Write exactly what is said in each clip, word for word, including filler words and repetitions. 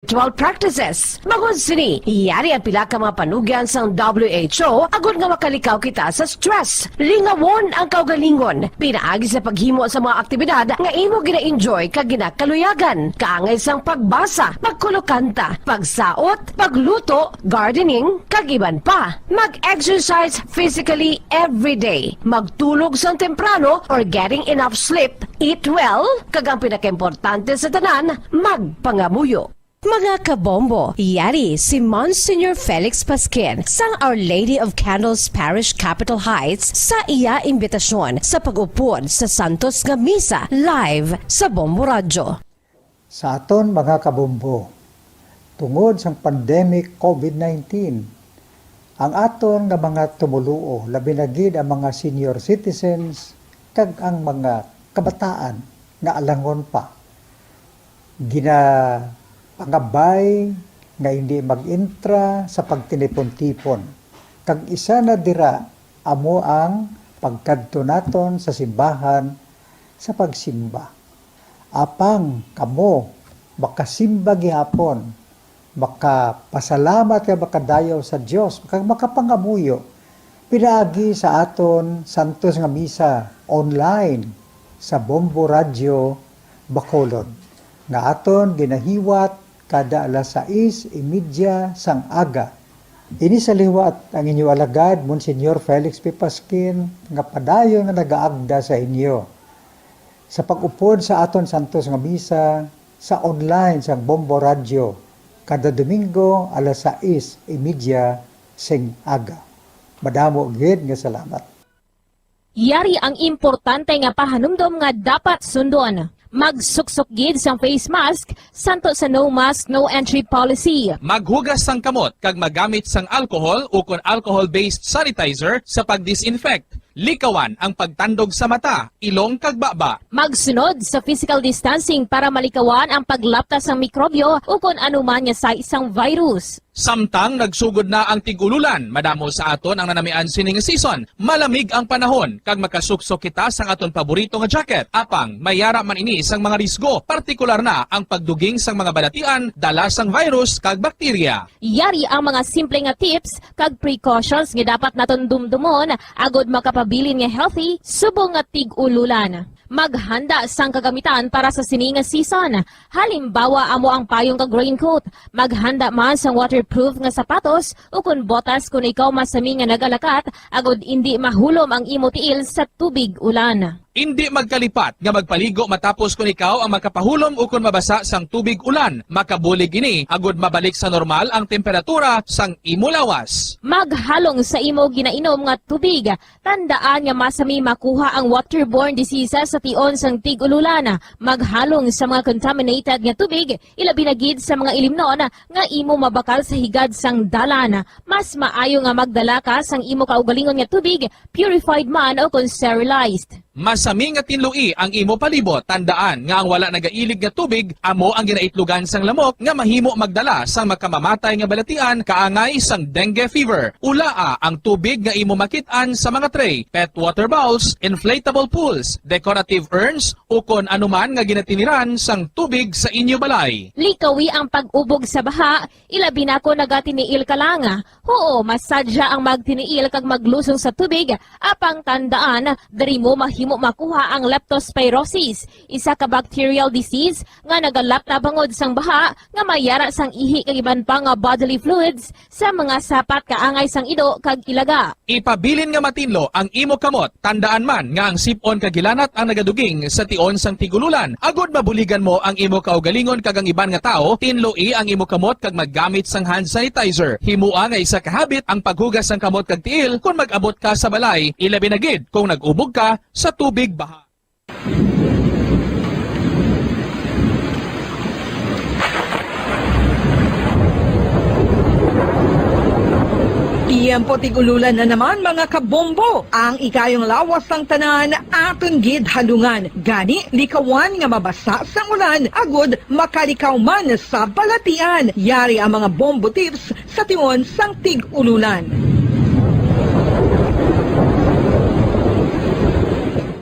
Ritual practices. Bangod sini, yari ang pila ka mga panugyan sang W H O agod nga makalikaw kita sa stress. Lingawon ang kaugalingon pinaagi sa paghimo sa mga aktibidad nga imo gina-enjoy kag ginakaluyagan, kaangay sang pagbasa, pagkulokanta, pagsaot, pagluto, gardening, kag iban pa. Mag-exercise physically every day. Magtulog sang temprano or getting enough sleep. Eat well, kag ang pinakaimportante sa tanan, magpangamuyo. Mga kabombo, yari si Monsignor Felix Pasquin sang Our Lady of Candles Parish, Capitol Heights, sa iya imbitasyon sa pag-upod sa Santos nga Misa live sa Bombo Radyo. Sa aton mga kabombo, tungod sang pandemic COVID nineteen, ang aton nga mga tumoluo, labi na gid ang mga senior citizens kag ang mga kabataan nga alangon pa, ginapangabay nga hindi mag-intra sa pagtinipon-tipon. Kag isa na dira amo ang pagkadto naton sa simbahan sa pagsimba. Apang kamo makasimba gihapon, makapasalamat kag makadayaw sa Dios, kag makapangamuyo pinaagi sa aton santos nga misa online sa Bombo Radyo Bacolod, nga aton ginahiwat kada alas sais y media sang aga. Ini sa liwat ang inyo alagad, Monsignor Felix P. Pasquin, nga padayon nga nagaagda sa inyo sa pag-upod sa aton santos nga misa sa online sang Bombo Radyo kada Domingo alas sais y media sing aga. Madamo gid nga salamat. Yari ang importante nga pahanumdom nga dapat sundon. Magsuksok gid sang face mask, santo sa no mask, no entry policy. Maghugas sang kamot kag magamit sang alcohol ukon alcohol-based sanitizer sa pag-disinfect. Likawan ang pagtandog sa mata, ilong kag baba. Magsunod sa physical distancing para malikawan ang paglapta sang mikrobyo ukon anuman nga sais sang virus. Samtang nagsugod na ang tig-ululan, madamo sa aton ang nanamian sining season. Malamig ang panahon, kag makasuksok kita sang aton paborito nga jacket. Apang, may yara man ini sang mga risgo, partikular na ang pagduging sang mga balatian dala sang virus kag bakterya. Yari ang mga simple nga tips kag precautions nga dapat naton dumdumon agod makapabilin nga healthy subong nga tig-ululan. Maghanda sang kagamitan para sa sini nga season. Halimbawa, amo ang payong kag raincoat. Maghanda man sang waterproof nga sapatos ukon botas kon ikaw masami nga nagalakat agod indi mahulom ang imo tiil sa tubig ulan. Indi magkalipat nga magpaligo matapos kon ikaw ang makapahulom ukon mabasa sang tubig ulan. Makabulig ini agod mabalik sa normal ang temperatura sang imo lawas. Maghalong sa imo ginainom nga tubig. Tandaan nga masami makuha ang waterborne diseases sa tion sang tig-ululan. Maghalong sa mga contaminated nga tubig, ilabi na gid sa mga ilimnon nga imo mabakal sa higad sang dalan. Mas maayo nga magdala ka sang imo kaugalingon nga tubig, purified man o kon sterilized. Masami nga tinloi ang imo palibot. Tandaan nga ang wala nagailig nga tubig amo ang ginaitlogan sang lamok nga mahimo magdala sang makamamatay nga balatian kaangay sang dengue fever. Ulaa ang tubig nga imo makit-an sa mga tray, pet water bowls, inflatable pools, decorative urns, ukon anuman nga ginatiniran sang tubig sa inyo balay. Likawi ang pag-ubog sa baha, ilabi na kon nagatiniil ka lang. Huo, masadya ang magtiniil kag maglusong sa tubig, apang tandaan, diri mo mahimo makuha ang leptospirosis, isa ka bacterial disease nga nagalapta bangod sang baha nga may yara sang ihi kag iban pa nga bodily fluids sa mga sapat kaangay sang ido kag ilaga. Ipabilin nga matinlo ang imo kamot. Tandaan man nga ang sip-on kag hilanat ang nagaduging sa tion sang tig-ululan. Agod mabuligan mo ang imo kaugalingon kag ang iban nga tawo, tinloi ang imo kamot kag maggamit sang hand sanitizer. Himoa nga isa ka habit ang paghugas sang kamot kag tiil kon mag-abot ka sa balay, ilabi na gid kon nag-ubog ka sa tubig baha. Tiyempo tig-ululan na naman, mga kabombo. Ang ikayong lawas sang tanan aton gid halungan. Gani, likawan nga mabasa sang ulan agud makalikaw man sa balatian. Yari ang mga bombo tips sa tion sang tig-ululan.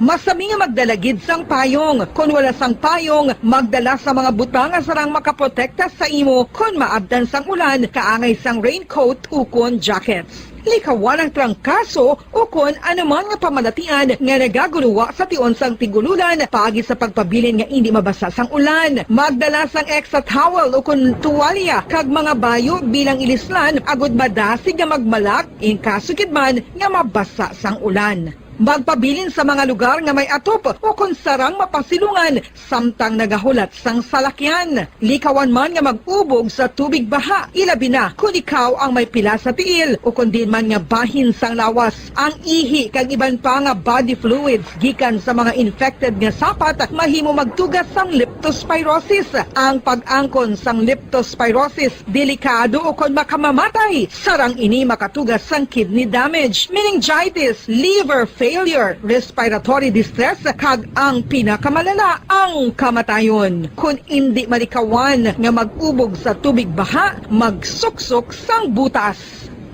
Masami nga magdala gid sang payong. Kon wala sang payong, magdala sa mga butang nga sarang makaprotekta sa imo kon maabtan sang ulan, kaangay sang raincoat ukon jackets. Likawan ang trangkaso ukon anuman nga pamalatian nga nagaguluwa sa tion sang tig-ululan paagi sa pagpabilin nga indi mabasa sang ulan. Magdala sang extra towel ukon tuwalya kag mga bayo bilang ilislan agud madasig nga magmalak in kaso gid man nga mabasa sang ulan. Magpabilin sa mga lugar nga may atop ukon sarang mapasilungan samtang nagahulat sang salakyan. Likawan man nga mag-ubog sa tubig baha, ilabi na kon ikaw ang may pila sa tiil ukon diin man nga bahin sang lawas. Ang ihi kag iban pa nga body fluids gikan sa mga infected nga sapat mahimo magtuga sang leptospirosis. Ang pag-angkon sang leptospirosis delikado ukon makamamatay. Sarang ini makatuga sang kidney damage, meningitis, liver failure, respiratory distress, kag ang pinakamalala, ang kamatayon. Kon indi malikawan nga mag-ubog sa tubig baha, magsuksok sang butas.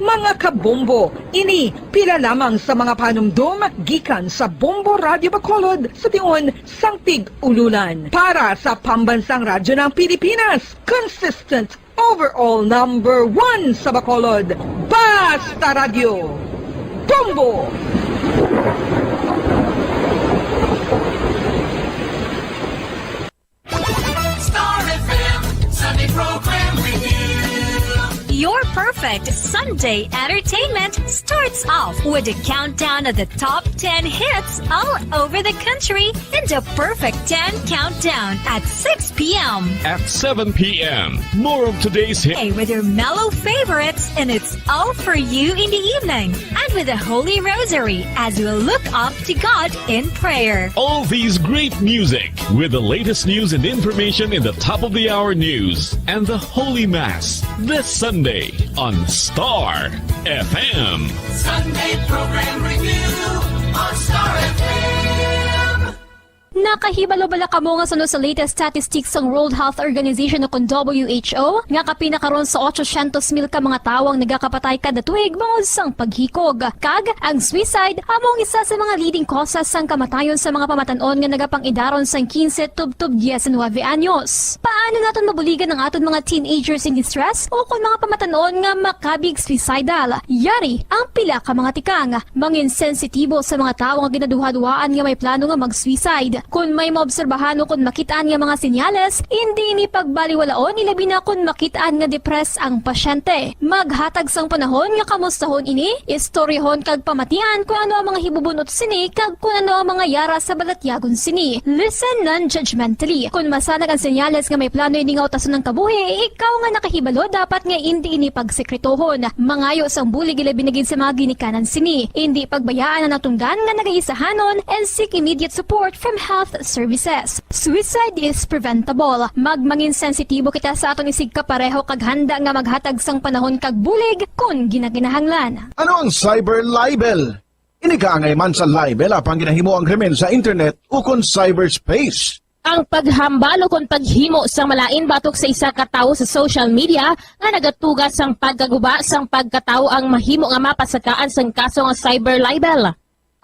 Mga kabombo, ini pila lamang sa mga panumdom gikan sa Bombo Radyo Bacolod sa tion sang tig-ululan. Para sa Pambansang Radyo ng Pilipinas, consistent overall number one sa Bacolod. Basta Radyo, Bombo! Star F M, Sunday Program Review. Your perfect Sunday entertainment starts off with a countdown of the top ten hits all over the country in the Perfect ten Countdown at six p m. At seven p m, more of today's hit. Hey, with your mellow favorites, and it's all for you in the evening. And with the Holy Rosary as we look up to God in prayer. All these great music with the latest news and information in the top of the hour news and the Holy Mass this Sunday on Star F M. Sunday Program Review on Star F M. Nakahibalo bala kamo nga suno sa latest statistics sang World Health Organization o kon W H O nga kapin na karon sa otsosyentos mil ka mga tawo ang nagakapatay kada tuig bangod sang paghikog? Kag ang suicide amo ang isa sa mga leading causes sang kamatayon sa mga pamatan-on nga nagapang-idaron sang quince tubtob diecinuebe anyos. Paano naton mabuligan ang aton mga teenagers in distress o kon mga pamatan-on nga makabig suicidal? Yari ang pila ka mga tikang. Mangin sensitibo sa mga tawo nga ginaduhaduhaan nga may plano nga mag-suicide. Kon may maobserbahan o kon makit-an nga mga senyales, indi ini pagbaliwalaon, ilabi na kon makit-an nga depressed ang pasyente. Maghatag sang panahon nga kamustahon ini, istoryahon kag pamatian kon ano ang mga hibubun-ot sini kag kon ano ang mga yara sa balatyagon sini. Listen non-judgmentally. Kon masanag ang senyales nga may plano ini nga utason ang kabuhi, ikaw nga nakahibalo dapat nga indi ini pagsekretohon. Mangayo sang bulig ilabi na gid sa mga ginikanan sini. Indi pagbayaan ang natungdan nga nagaisahanon and seek immediate support from health services. Suicide is preventable. Magmangin sensitibo kita sa aton isigkapareho kag handa nga maghatag sang panahon kag bulig kon ginakinahanglan. Ano ang cyber libel? Ini kaangay man sa libel apang ginahimo ang krimen sa internet ukon cyberspace. Ang paghambal ukon paghimo sang malain batok sa isa ka tawo sa social media nga nagatuga sang pagkaguba sang pagkatawo ang mahimo nga mapasakaan sang kaso nga cyber libel.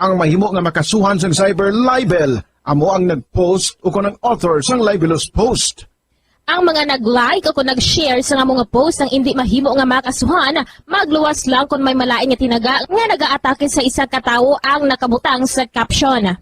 Ang mahimo nga makasuhan sang cyber libel amo ang nag-post ukon ang author sang libelous post. Ang mga nag-like ukon nag-share sang amo nga post ang indi mahimo nga makasuhan, magluwas lang kon may malain nga tinaga nga nagaatake sa isa ka tawo ang nakabutang sa caption.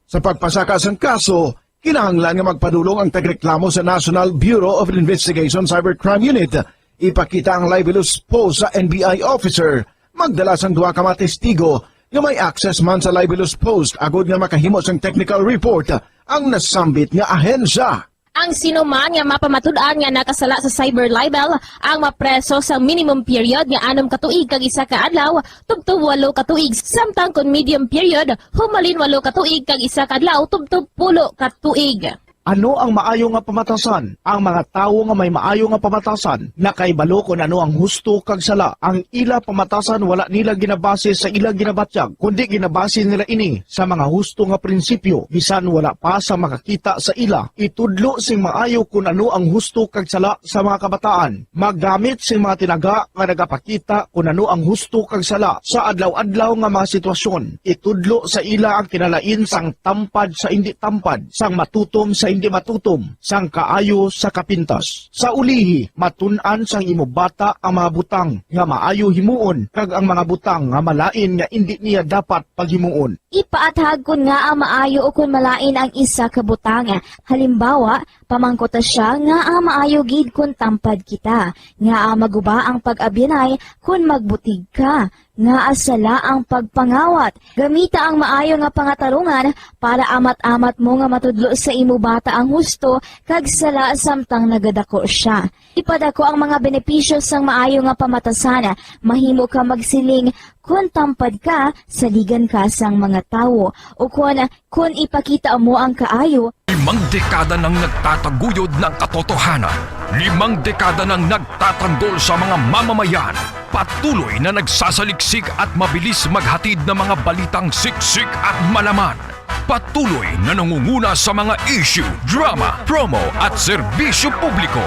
Sa pagpasaka sang kaso, kinahanglan nga magpadulong ang tagreklamo sa National Bureau of Investigation Cybercrime Unit. Ipakita ang libelous post sa N B I officer, magdala sang duha ka mga testigo nga may access man sa libelous post agod nga makahimo sang technical report ang nasambit nga ahensya. Ang sino man nga mapamatud-an nga nakasala sa cyber libel ang mapreso sa minimum period nga anom ka tuig kag isa ka adlaw tubtob walo ka tuig, samtang kon medium period, humalin walo ka tuig kag isa ka adlaw tubtob pulo ka tuig. Ano ang maayo nga pamatasan? Ang mga tawo nga may maayo nga pamatasan nakahibalo kon ano ang husto kag sala. Ang ila pamatasan wala nila ginabase sa ila ginabatyag, kundi ginabase nila ini sa mga husto nga prinsipyo, bisan wala pa sa makakita sa ila. Itudlo sing maayo kon ano ang husto kag sala sa mga kabataan. Maggamit sing mga tinaga nga nagapakita kon ano ang husto kag sala sa adlaw-adlaw nga mga sitwasyon. Itudlo sa ila ang kinalain sang tampad sa indi tampad, sang matutom sa indi matutom, sang kaayo sa kapintas. Sa ulihi, matun-an sang imo bata ang mga butang nga maayo himuon kag ang mga butang nga malain nga indi niya dapat paghimuon. Ipaathag kon ngaa maayo ukon malain ang isa ka butang. Halimbawa, pamangkuta sia ngaa maayo gid kon tampad kita, ngaa maguba ang pag-abyanay kon magbutig ka, ngaa sala ang pagpangawat. Gamita ang maayo nga pangatarungan para amat-amat mo nga matudlo sa imo bata ang husto kag sala samtang nagadako sia. Ipadako ang mga benepisyo sang maayo nga pamatasan. Mahimo ka magsiling, "Kon tampad ka, saligan ka sang mga tawo," ukon, "Kon ipakita mo ang kaayo." Limang dekada nang nagtataguyod ng katotohanan. Limang dekada nang nagtatanggol sa mga mamamayan. Patuloy na nagsasaliksik at mabilis maghatid ng mga balitang siksik at malaman. Patuloy na nangunguna sa mga issue, drama, promo at serbisyo publiko.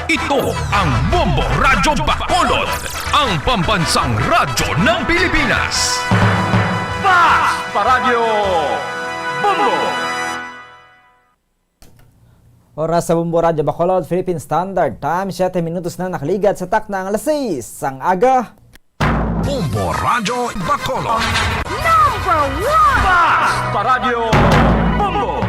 Ito ang Bombo Radyo Bacolod, ang pambansang radyo ng Pilipinas. Fast Paradyo Bombo! Oras sa Bombo Radyo Bacolod, Philippine Standard Time, siyete minutos na nakaligad sa takna ang alas sais sang aga. Bombo Radyo Bacolod. Number one! Fast Paradyo Bombo!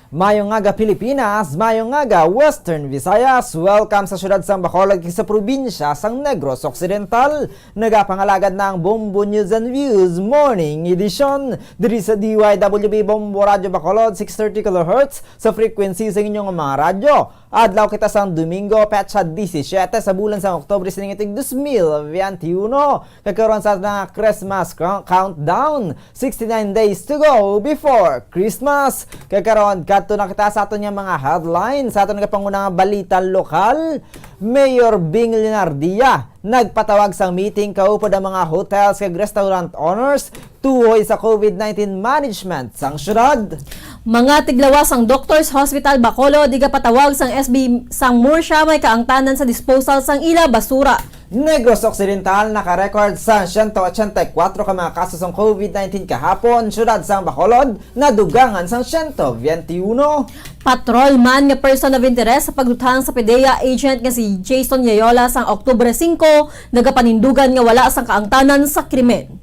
Mayong aga, Pilipinas! Mayong aga, Western Visayas! Welcome sa siyudad sang Bacolod kag sa probinsya sang Negros Occidental. Nagapangalagad na ang Bombo News and Views Morning Edition diri sa D Y W B Bombo Radyo Bacolod, six thirty kilohertz sa frequency sa inyong mga radyo. Adlaw kita sang Domingo, petsa disisiete sa bulan sang Oktubre sining itig dos mil biyente uno. Kag karon sa aton nga Christmas cou-, countdown, sixty-nine days to go before Christmas. Kag karon, kadto na kita sa aton nga mga headlines, sa aton nga pangunang balita lokal. Mayor Bing Leonardia nagpatawag sang meeting kaupod ang mga hotels kag restaurant owners tuhoy sa COVID nineteen management sang syudad. Mga tiglawas sang Doctors Hospital Bacolod igapatawag sang S B sang Murcia may kaangtanan sa disposal sang ila basura. Negros Occidental nakarecord sang siyento ochenta y kuwatro ka mga kaso sang COVID nineteen kahapon, syudad sang Bacolod nadugangan sang siyento biyente uno. Patrolman nga person of interest sa pagduthang sa PDEA agent nga si Jason Yayola sang Oktubre singko nagapanindugan nga wala sang kaangtanan sa krimen.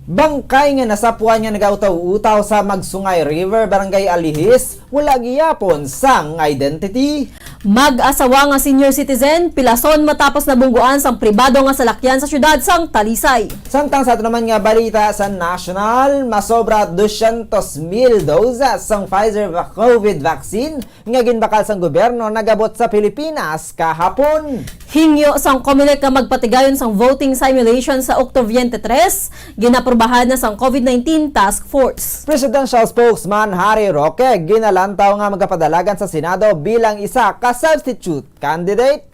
Bangkay nga nasapwan nga nagautaw-utaw sa Magsungay River, Barangay Alihis, wala gihapon sang identity. Mag-asawa nga senior citizen pilason matapos nabungguan sang pribado nga salakyan sa siyudad sang Talisay. Samtang sa ato naman nga balita sa national, masobra dosyentos mil doses sang Pfizer va-, COVID vaccine nga ginbakal sang gobyerno nagabot sa Pilipinas kahapon. Hingyo sang Comelec nga magpatigayon sang voting simulation sa Octubre twenty-three, ginaprubahan na sang COVID nineteen Task Force. Presidential Spokesman Harry Roque ginalantaw nga magapadalagan sa Senado bilang isa ka substitute candidate.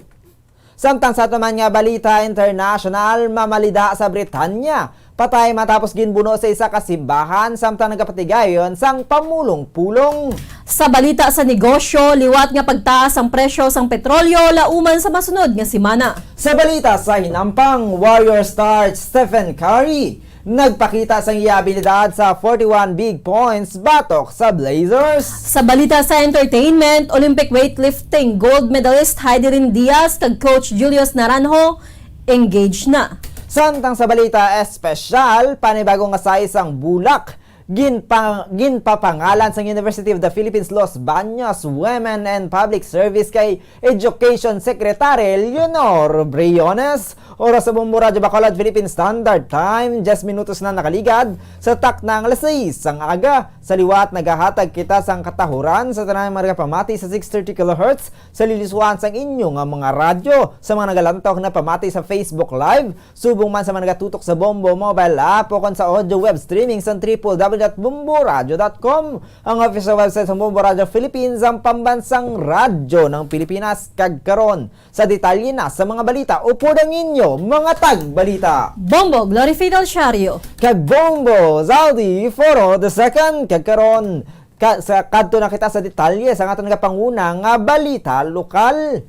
Samtang sa ato man nga balita international, mamalida sa Britanya patay matapos ginbuno sa isa ka simbahan samtang nagapatigayon sang pamulong-pulong. Sa balita sa negosyo, liwat nga pagtaas ang presyo sang petrolyo lauman sa masunod nga semana. Sa balita sa hinampang, Warrior star Stephen Curry nagpakita sang iya abilidad sa forty-one big points batok sa Blazers. Sa balita sa entertainment, Olympic weightlifting gold medalist Heidelin Diaz kag coach Julius Naranjo engaged na. Samtang sa balita espesyal, panibago nga size sang bulak ginpa-, ginpapangalan sang University of the Philippines Los Baños Women and Public Service kay Education Secretary Leonor Briones. Oras sa Bombo Radyo Bacolod, Philippine Standard Time, diyes minutos na nakaligad sa takna nga alas sais sang aga. Sa liwat, nagahatag kita sang katahuran sa tanan nga nagapamati sa six thirty kilohertz sa liliswahan sang inyo nga mga radyo, sa mga nagalantaw nga pamati sa Facebook Live, subong man sa mga nagatutok sa Bombo mobile app o kon sa audio web streaming sa triple W dot bomboradio dot com, ang official website sa Bombo Radio Philippines, ang pambansang radyo ng Pilipinas. Kag karon, sa detalye na sa mga balita, upod ang inyo mga tagbalita, Bombo Glory Fidel Shario. Kag Bombo Zaldi Foro the second. Kag karon, ka, sa, kadto na kita sa detalye sa aton nagapanguna nga balita lokal.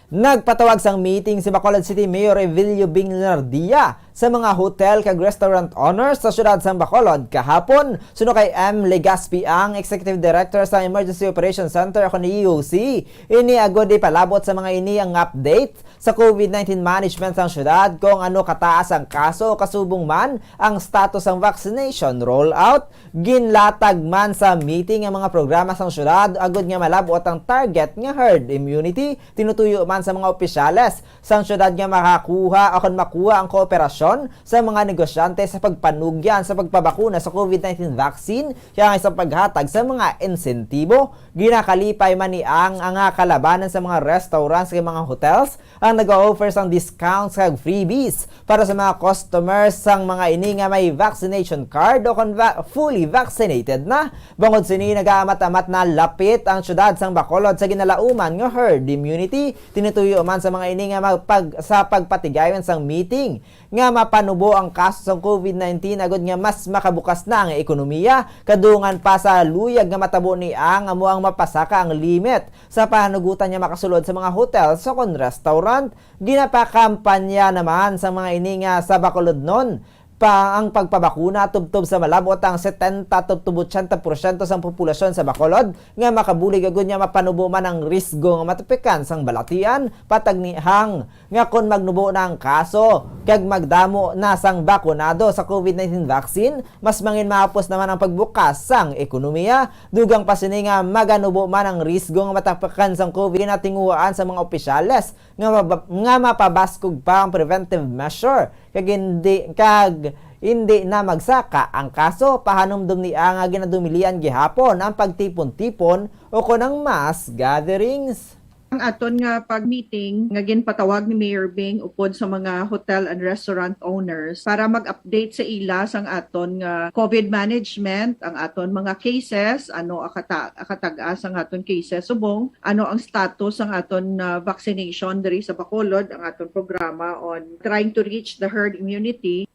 Nagpatawag sang meeting si Bacolod City Mayor Evilio Bing Lardia sa mga hotel kag restaurant owners sa siyudad sang Bacolod kahapon. Suno kay M Legaspi, ang Executive Director sa Emergency Operations Center o kon E O C, ini agud ipalabot sa mga ini ang update sa COVID nineteen management sang siyudad, kung ano kataas ang kaso, kasubong man ang status sang vaccination rollout. Ginlatag man sa meeting ang mga programa sang siyudad agud nga malab-ot ang target nga herd immunity. Tinutuyo man sa mga opisyales sang siyudad nga makakuha o kon makuha ang kooperasyon sa mga negosyante sa pagpanugyan sa pagpabakuna sa COVID nineteen vaccine, kaya nga sa paghatag sa mga insentibo. Ginakalipay man ni ang, ang nga kalabanan sa mga restaurants kag mga hotels ang nag-offer sang discounts kag freebies para sa mga customers sang mga ini nga may vaccination card o kon va-, fully vaccinated na. Bangod sini, nagaamat-amat na lapit ang siyudad sang Bacolod sa ginalauman nga herd immunity. Tinutuyo man sa mga ini nga magpag-, sa pagpatigayon sang meeting nga mapanubo ang kaso sang COVID nineteen agud nga mas makabukas na ang ekonomiya, kadungan pa sa luyag nga matabo ni ang amo ang mapasaka ang limit sa panugutan nga makasulod sa mga hotel sa kon restaurant. Ginapakampanya naman sa mga ini nga sa Bacolodnon pa ang pagpabakuna tubtob sa malab-ot ang setenta tubtob ochenta porsyento sang populasyon sa Bacolod nga makabulig agud nga mapanubo man ang risgo nga matapikan sang balatian, patagnihang nga kon magnubo na ang kaso kag magdamo na sang bakunado sa COVID nineteen vaccine, mas mangin mahapos naman ang pagbukas sang ekonomiya. Dugang pa sini nga maganubo man ang risgo nga matapakan sang COVID, natinguhaan sa mga opisyales nga maba-, nga mapabaskog pa ang preventive measure kag hindi, kag hindi na magsaka ang kaso. Pahanumdom ni ang nga ginadumilian gihapon ang pagtipon-tipon o kon ang mass gatherings. Ang aton nga pag-meeting nga ginpatawag ni Mayor Bing upod sa mga hotel and restaurant owners para mag-update sa ila sang aton nga COVID management, ang aton mga cases, ano ang kata-, ang katag-as sang aton cases subong, ano ang status sang aton, ah, vaccination diri sa Bacolod, ang aton programa on trying to reach the herd immunity.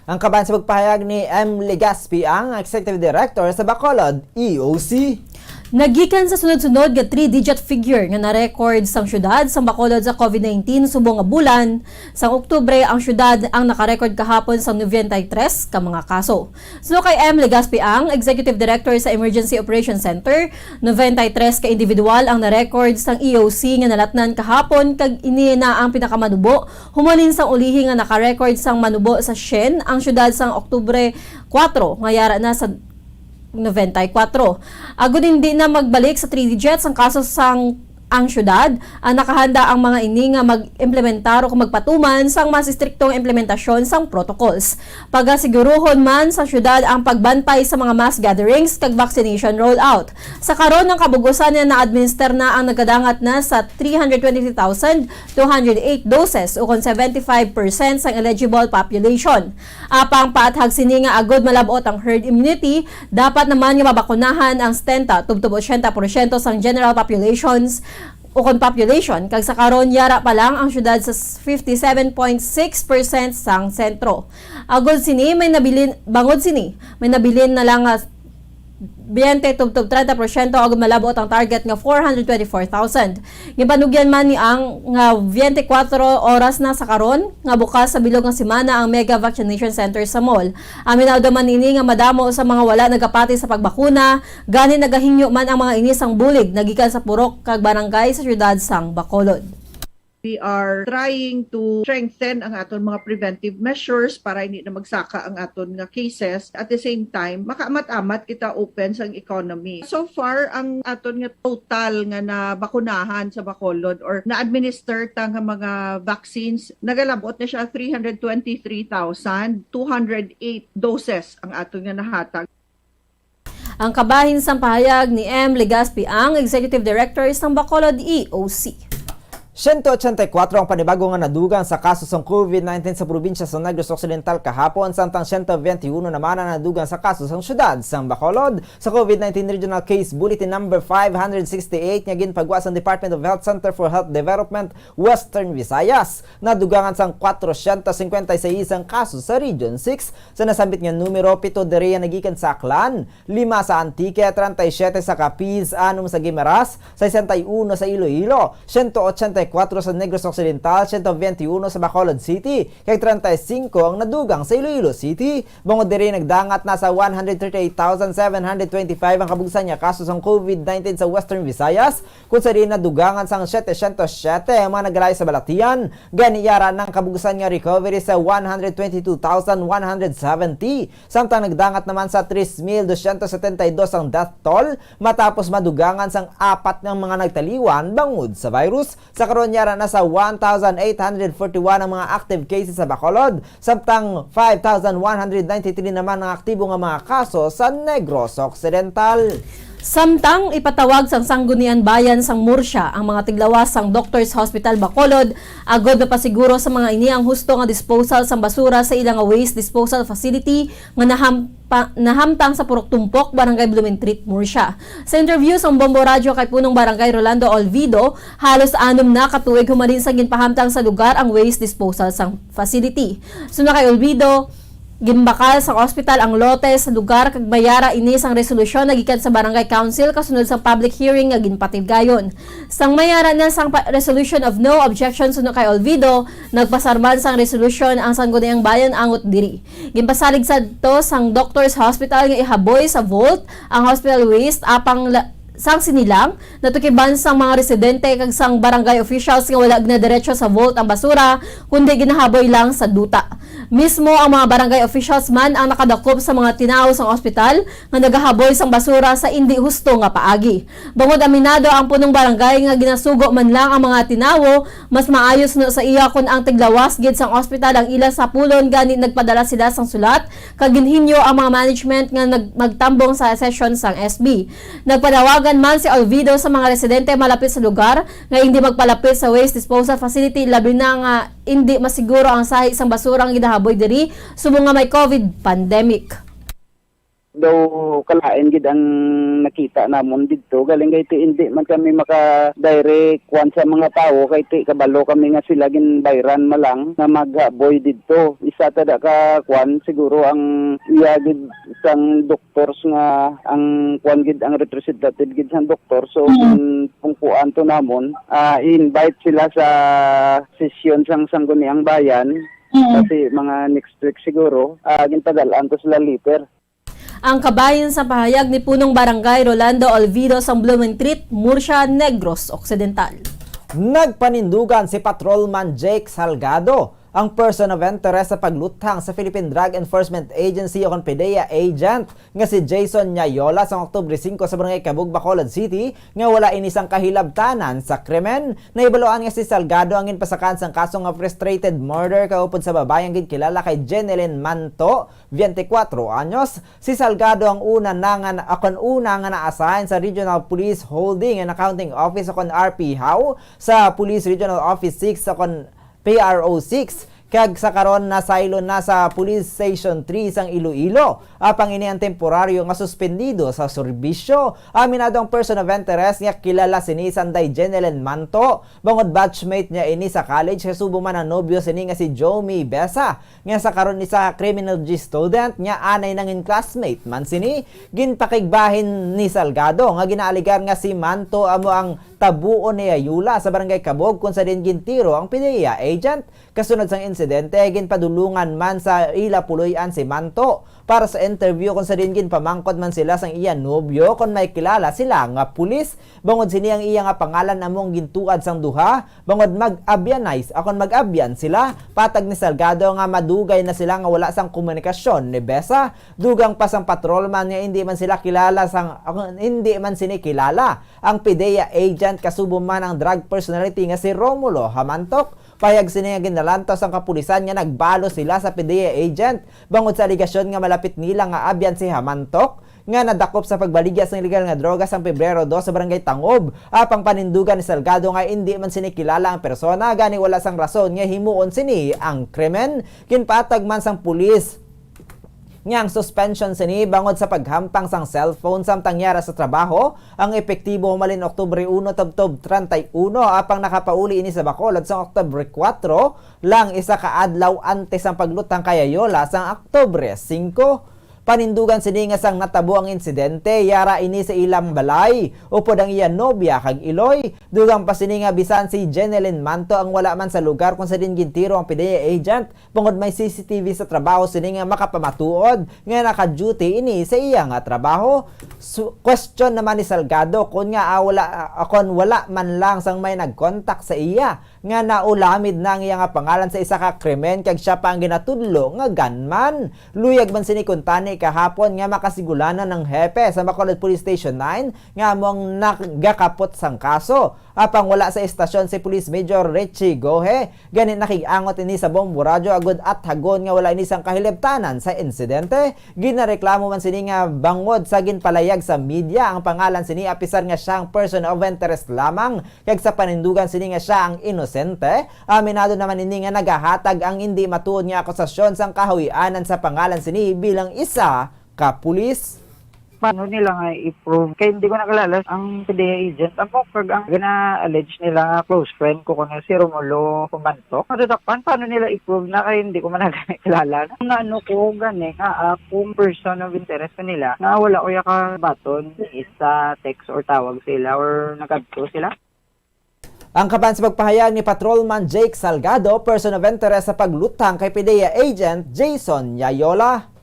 Ang kaban sa pagpahayag ni M Legaspi, ang Executive Director sa Bacolod E O C. Nagikan sa sunod-sunod nga three-digit figure nga na-record sang siyudad sang Bacolod sa COVID nineteen subong nga bulan sang Oktubre, ang siyudad ang naka-record kahapon sang noventa y tres ka mga kaso. Suno kay M Legaspi, ang Executive Director sa Emergency Operations Center, noventa y tres ka individual ang na-record sang E O C nga nalatnan kahapon, kag ini na ang pinakamanubo humalin sang ulihi nga naka-record sang manubo sa syen ang siyudad sang Oktubre kuwatro, nga yara na sa noventa y kuwatro. Agud hindi na magbalik sa three digits ang kaso sang ang siyudad, ang nakahanda ang mga ini nga mag-implementar o magpatuman sang mas istriktong implementasyon sang protocols. Pagasiguruhon man sa siyudad ang pagbantay sa mga mass gatherings kag vaccination rollout. Sa karon, ang kabug-usan nga na-administer na ang nagadangat na sa three hundred twenty-three thousand two hundred eight doses, ukon seventy-five percent sang eligible population. Apang paathag sini nga agud malab-ot ang herd immunity, dapat naman nga mabakunahan ang setenta tubtob ochenta porsyento sang general populations ukon population, kag sa karon yara pa lang ang siyudad sa fifty-seven point six percent sang sentro. Agud sini may nabilin, bangod sini, may nabilin na lang nga biyente tubtob trenta porsyento agud malab-ot ang target nga four hundred twenty-four thousand. Ginpanugyan man ni ang nga biyente kuwatro oras na sa karon nga bukas sa bilog nga semana ang mega vaccination center sa mall. Aminaw man ini nga madamo sa mga wala nagapati sa pagbakuna, gani nagahingyo man ang mga ini sang bulig nagikan sa purok kag barangay sa siyudad sang Bacolod. We are trying to strengthen ang aton mga preventive measures para hindi na magsaka ang aton nga cases. At the same time, makaamat-amat kita open sang economy. So far, ang aton nga total nga nabakunahan sa Bacolod or na-administer ta nga mga vaccines, nagalabot na siya three hundred twenty-three thousand two hundred eight doses ang aton nga nahatag. Ang kabahin sang pahayag ni M Legaspi Ang, Executive Director sang Bacolod E O C. Siyento otsenta y kuwatro ang panibago nga nadugang sa kaso sang COVID nineteen sa probinsya sa Negros Occidental kahapon, samtang siyento bente uno naman ang nadugang sa kaso sang siyudad sang Bacolod. Sa COVID nineteen Regional Case Bulletin Number five hundred sixty-eight nga ginpagwa sang Department of Health Center for Health Development, Western Visayas, nadugangan sang kwatrosyentos singkwenta y seis ang kaso sa Region six. Sa nasambit nga numero, pito diri ang nagikan sa Aklan, lima sa Antique, treinta y siete sa Capiz, anom sa Guimaras, sesenta y uno sa Iloilo, siyento otsenta y kuwatro sa Negros Occidental, siyento bente uno sa Bacolod City, kag treinta y cinco ang nadugang sa Iloilo City. Bangod diri, nagdangat na sa one hundred thirty-eight thousand seven hundred twenty-five ang kabugsan nga kaso sang COVID nineteen sa Western Visayas, kung sa diin nadugangan sang siyete siyento siyete ang mga nagalayo sa balatian. Gani, yara na ang kabugsan nga recovery sa one hundred twenty-two thousand one hundred seventy, samtang nagdangat naman sa tres mil dosyentos setenta y dos ang death toll matapos madugangan sang apat nga mga nagtaliwan bangod sa virus. Sa karon, yara na sa one thousand eight hundred forty-one ang mga active cases sa Bacolod, samtang five thousand one hundred ninety-three naman ang aktibo nga mga kaso sa Negros Occidental. Samtang ipatawag sang Sangguniang Bayan sang Murcia ang mga tiglawas sang Doctors Hospital Bacolod, agod mapasiguro sa mga ini ang husto nga disposal sang basura sa ila nga waste disposal facility nga nahampa-, nahamtang sa Purok Tumpok, Barangay Blumentritt, Murcia. Sa interview sang Bombo Radyo kay Punong Barangay Rolando Olvido, halos anom na ka tuig humalin sa ginpahamtang sa lugar ang waste disposal sang facility. Suno kay Olvido, ginbakal sang ospital ang lote sa lugar kag mayara ini sang resolusyon nagikan sa Barangay Council kasunod sang public hearing nga ginpatigayon. Sang mayara na sang pa-, resolution of no objection suno kay Olvido, nagpasar man sang resolusyon ang Sangguniang Bayan angot diri. Ginpasalig sadto sang Doctors Hospital nga ihaboy sa vault ang hospital waste, apang la-, sang sini lang, natukiban sang mga residente kag sang barangay officials nga wala ginadiretso sa vault ang basura, kundi ginahaboy lang sa duta. Mismo ang mga barangay officials man ang nakadakop sa mga tinawo sang ospital nga nagahaboy sang basura sa indi husto nga paagi. Bangod aminado ang punong barangay nga ginasugo man lang ang mga tinawo, mas maayo suno sa iya kon ang tiglawas gid sang ospital ang ila sapulon, gani nagpadala sila sang sulat kag ginhinyo ang mga management nga nag-, magtambong sa session sang S B. Nagpanawagan man si Olvido sa mga residente malapit sa lugar nga indi magpalapit sa waste disposal facility, labi na nga indi masiguro ang sahi sang basura nga ginahaboy diri subong nga may COVID pandemic. Daw kalain gid ang nakita namon didto, galing kay ti indi man kami maka-direct kuan sa mga tawo, kay ti kabalo kami nga sila ginbayran man lang nga maghaboy didto. Isa ta da ka kuan, siguro ang iya gid sang doctors nga ang kuan gid ang representative gid sang doktor. So, mm, kung kuan to namon, ah, i-invite sila sa sesyon sang Sangguniang Bayan, mm, kasi mga next week siguro, ah, ginpadal-an to sila letter. Ang kabahin sa pahayag ni Punong Barangay Rolando Olvido sang Blumentritt, Murcia, Negros Occidental. Nagpanindugan si Patrolman Jake Salgado, ang person of interest sa pagluthang sa Philippine Drug Enforcement Agency o kon PDEA agent nga si Jason Nyayola sang Oktubre singko sa Barangay Cabug, Bacolod City, nga wala ini sang kahilabtanan sa krimen. Nahibaluan nga si Salgado ang ginpasakaan sang kaso nga frustrated murder kaupod sa babayi nga ginkilala kay Jenelyn Manto, biyente kwatro anyos. Si Salgado ang una na nga, akon una nga na-assign sa Regional Police Holding and Accounting Office, akon R P HAO, sa Police Regional Office six, akon P R O six, kag sa karon nasaylo na sa Police Station three sang Iloilo. Apang ini ang temporaryo nga suspendido sa serbisyo. Aminado ang person of interest nga kilala sini sanday Jenelyn Manto, bangod batchmate niya ini sa college, kasubo man ang nobyo sini nga si Jomi Besa, nga sa karon isa ka criminology student, nga anay nangin classmate man sini. Ginpakigbahin ni Salgado nga ginaaligar nga si Manto amo ang tabuon ni Nyayola sa Barangay Cabug, kung sa diin gintiro ang PDEA agent. Kasunod sang insidente, ginpadulungan man sa ila puloy-an si Manto para sa interview, kung sa diin ginpamangkot man sila sang iya nobyo kon may kilala sila nga pulis. Bangod sini, ang iya nga pangalan amo ang gintuad sang duha, bangod mag-abyanay, akon mag-abyan sila. Patag ni Salgado nga madugay na sila nga wala sang komunikasyon ni Besa, dugang pa sang patrolman nga indi man sila kilala sang, akon, indi man sini kilala ang PDEA agent, kasubo man ang drug personality nga si Romulo Hamantok. Pahayag sini nga ginalantaw sang kapulisan nga nagbalo sila sa PDEA agent bangod sa alegasyon nga malapit nila nga abyan si Hamantok. nga nadakop sa pagbaligya sang ilegal nga droga sang Pebrero dos sa Barangay Tangob. Apang panindugan ni Salgado nga indi man sini kilala ang persona, gani wala sang rason nga himuon sini ang krimen. Ginpatag man sang pulis nga ang suspension sini bangod sa paghampang sang cellphone samtang yara sa trabaho ang epektibo humalin Oktubre uno tubtob treinta y uno, apang nakapauli ini sa Bacolod sang Oktubre kuwatro lang, isa ka adlaw antes ang paglutang kay Ayola sang Oktubre singko. Panindugan sini nga sang natabo ang insidente, yara ini sa ilang balay, upod ang iya nobya kag iloy. Dugang pa sini nga bisan si Jenelyn Manto ang wala man sa lugar kung sa diin gintiro ang PDEA agent, bangod may C C T V sa trabaho sini nga makapamatuod nga naka-duty ini sa iya nga trabaho. Su-, question naman ni Salgado kon nga, ah, wala, ah, kon wala man lang sang may nag-contact sa iya nga naulamid na ang iya nga pangalan sa isa ka krimen kag siya pa ang ginatudlo nga gunman. Luyag man sini kuntani kahapon nga makasigulanan ang hepe sa Bacolod Police Station nine nga amo ang nagakapot sang kaso. Apang wala sa estasyon si Police Major Richie Gohe, gani nakig-angot ini sa Bombo Radyo agud athagon nga wala ini sang kahilabtanan sa insidente. Ginareklamo man sini nga bangod sa ginpalayag sa media ang pangalan sini, apisar nga siya ang person of interest lamang, kag sa panindugan sini nga siya ang inosente. Aminado naman ini nga nagahatag ang indi matuod nga akusasyon sang kahuy-anan sa pangalan sini bilang isa ka pulis. Paano nila nga i-prove? Kay hindi ko nakilala ang P D E A agent. Amo kag ang gina-allege nila nga close friend ko kuno si Romulo Humantok. Madadakpan, paano nila i-prove na kay hindi ko man na kilala? Ang naano ko gani nga akong person of interest kanila nga wala ko ya kabaton sa text or tawag sila or nagadto sila. Ang kaban sa pagpahayag ni Patrolman Jake Salgado, person of interest sa paglutang kay PDEA agent Jason Yayola.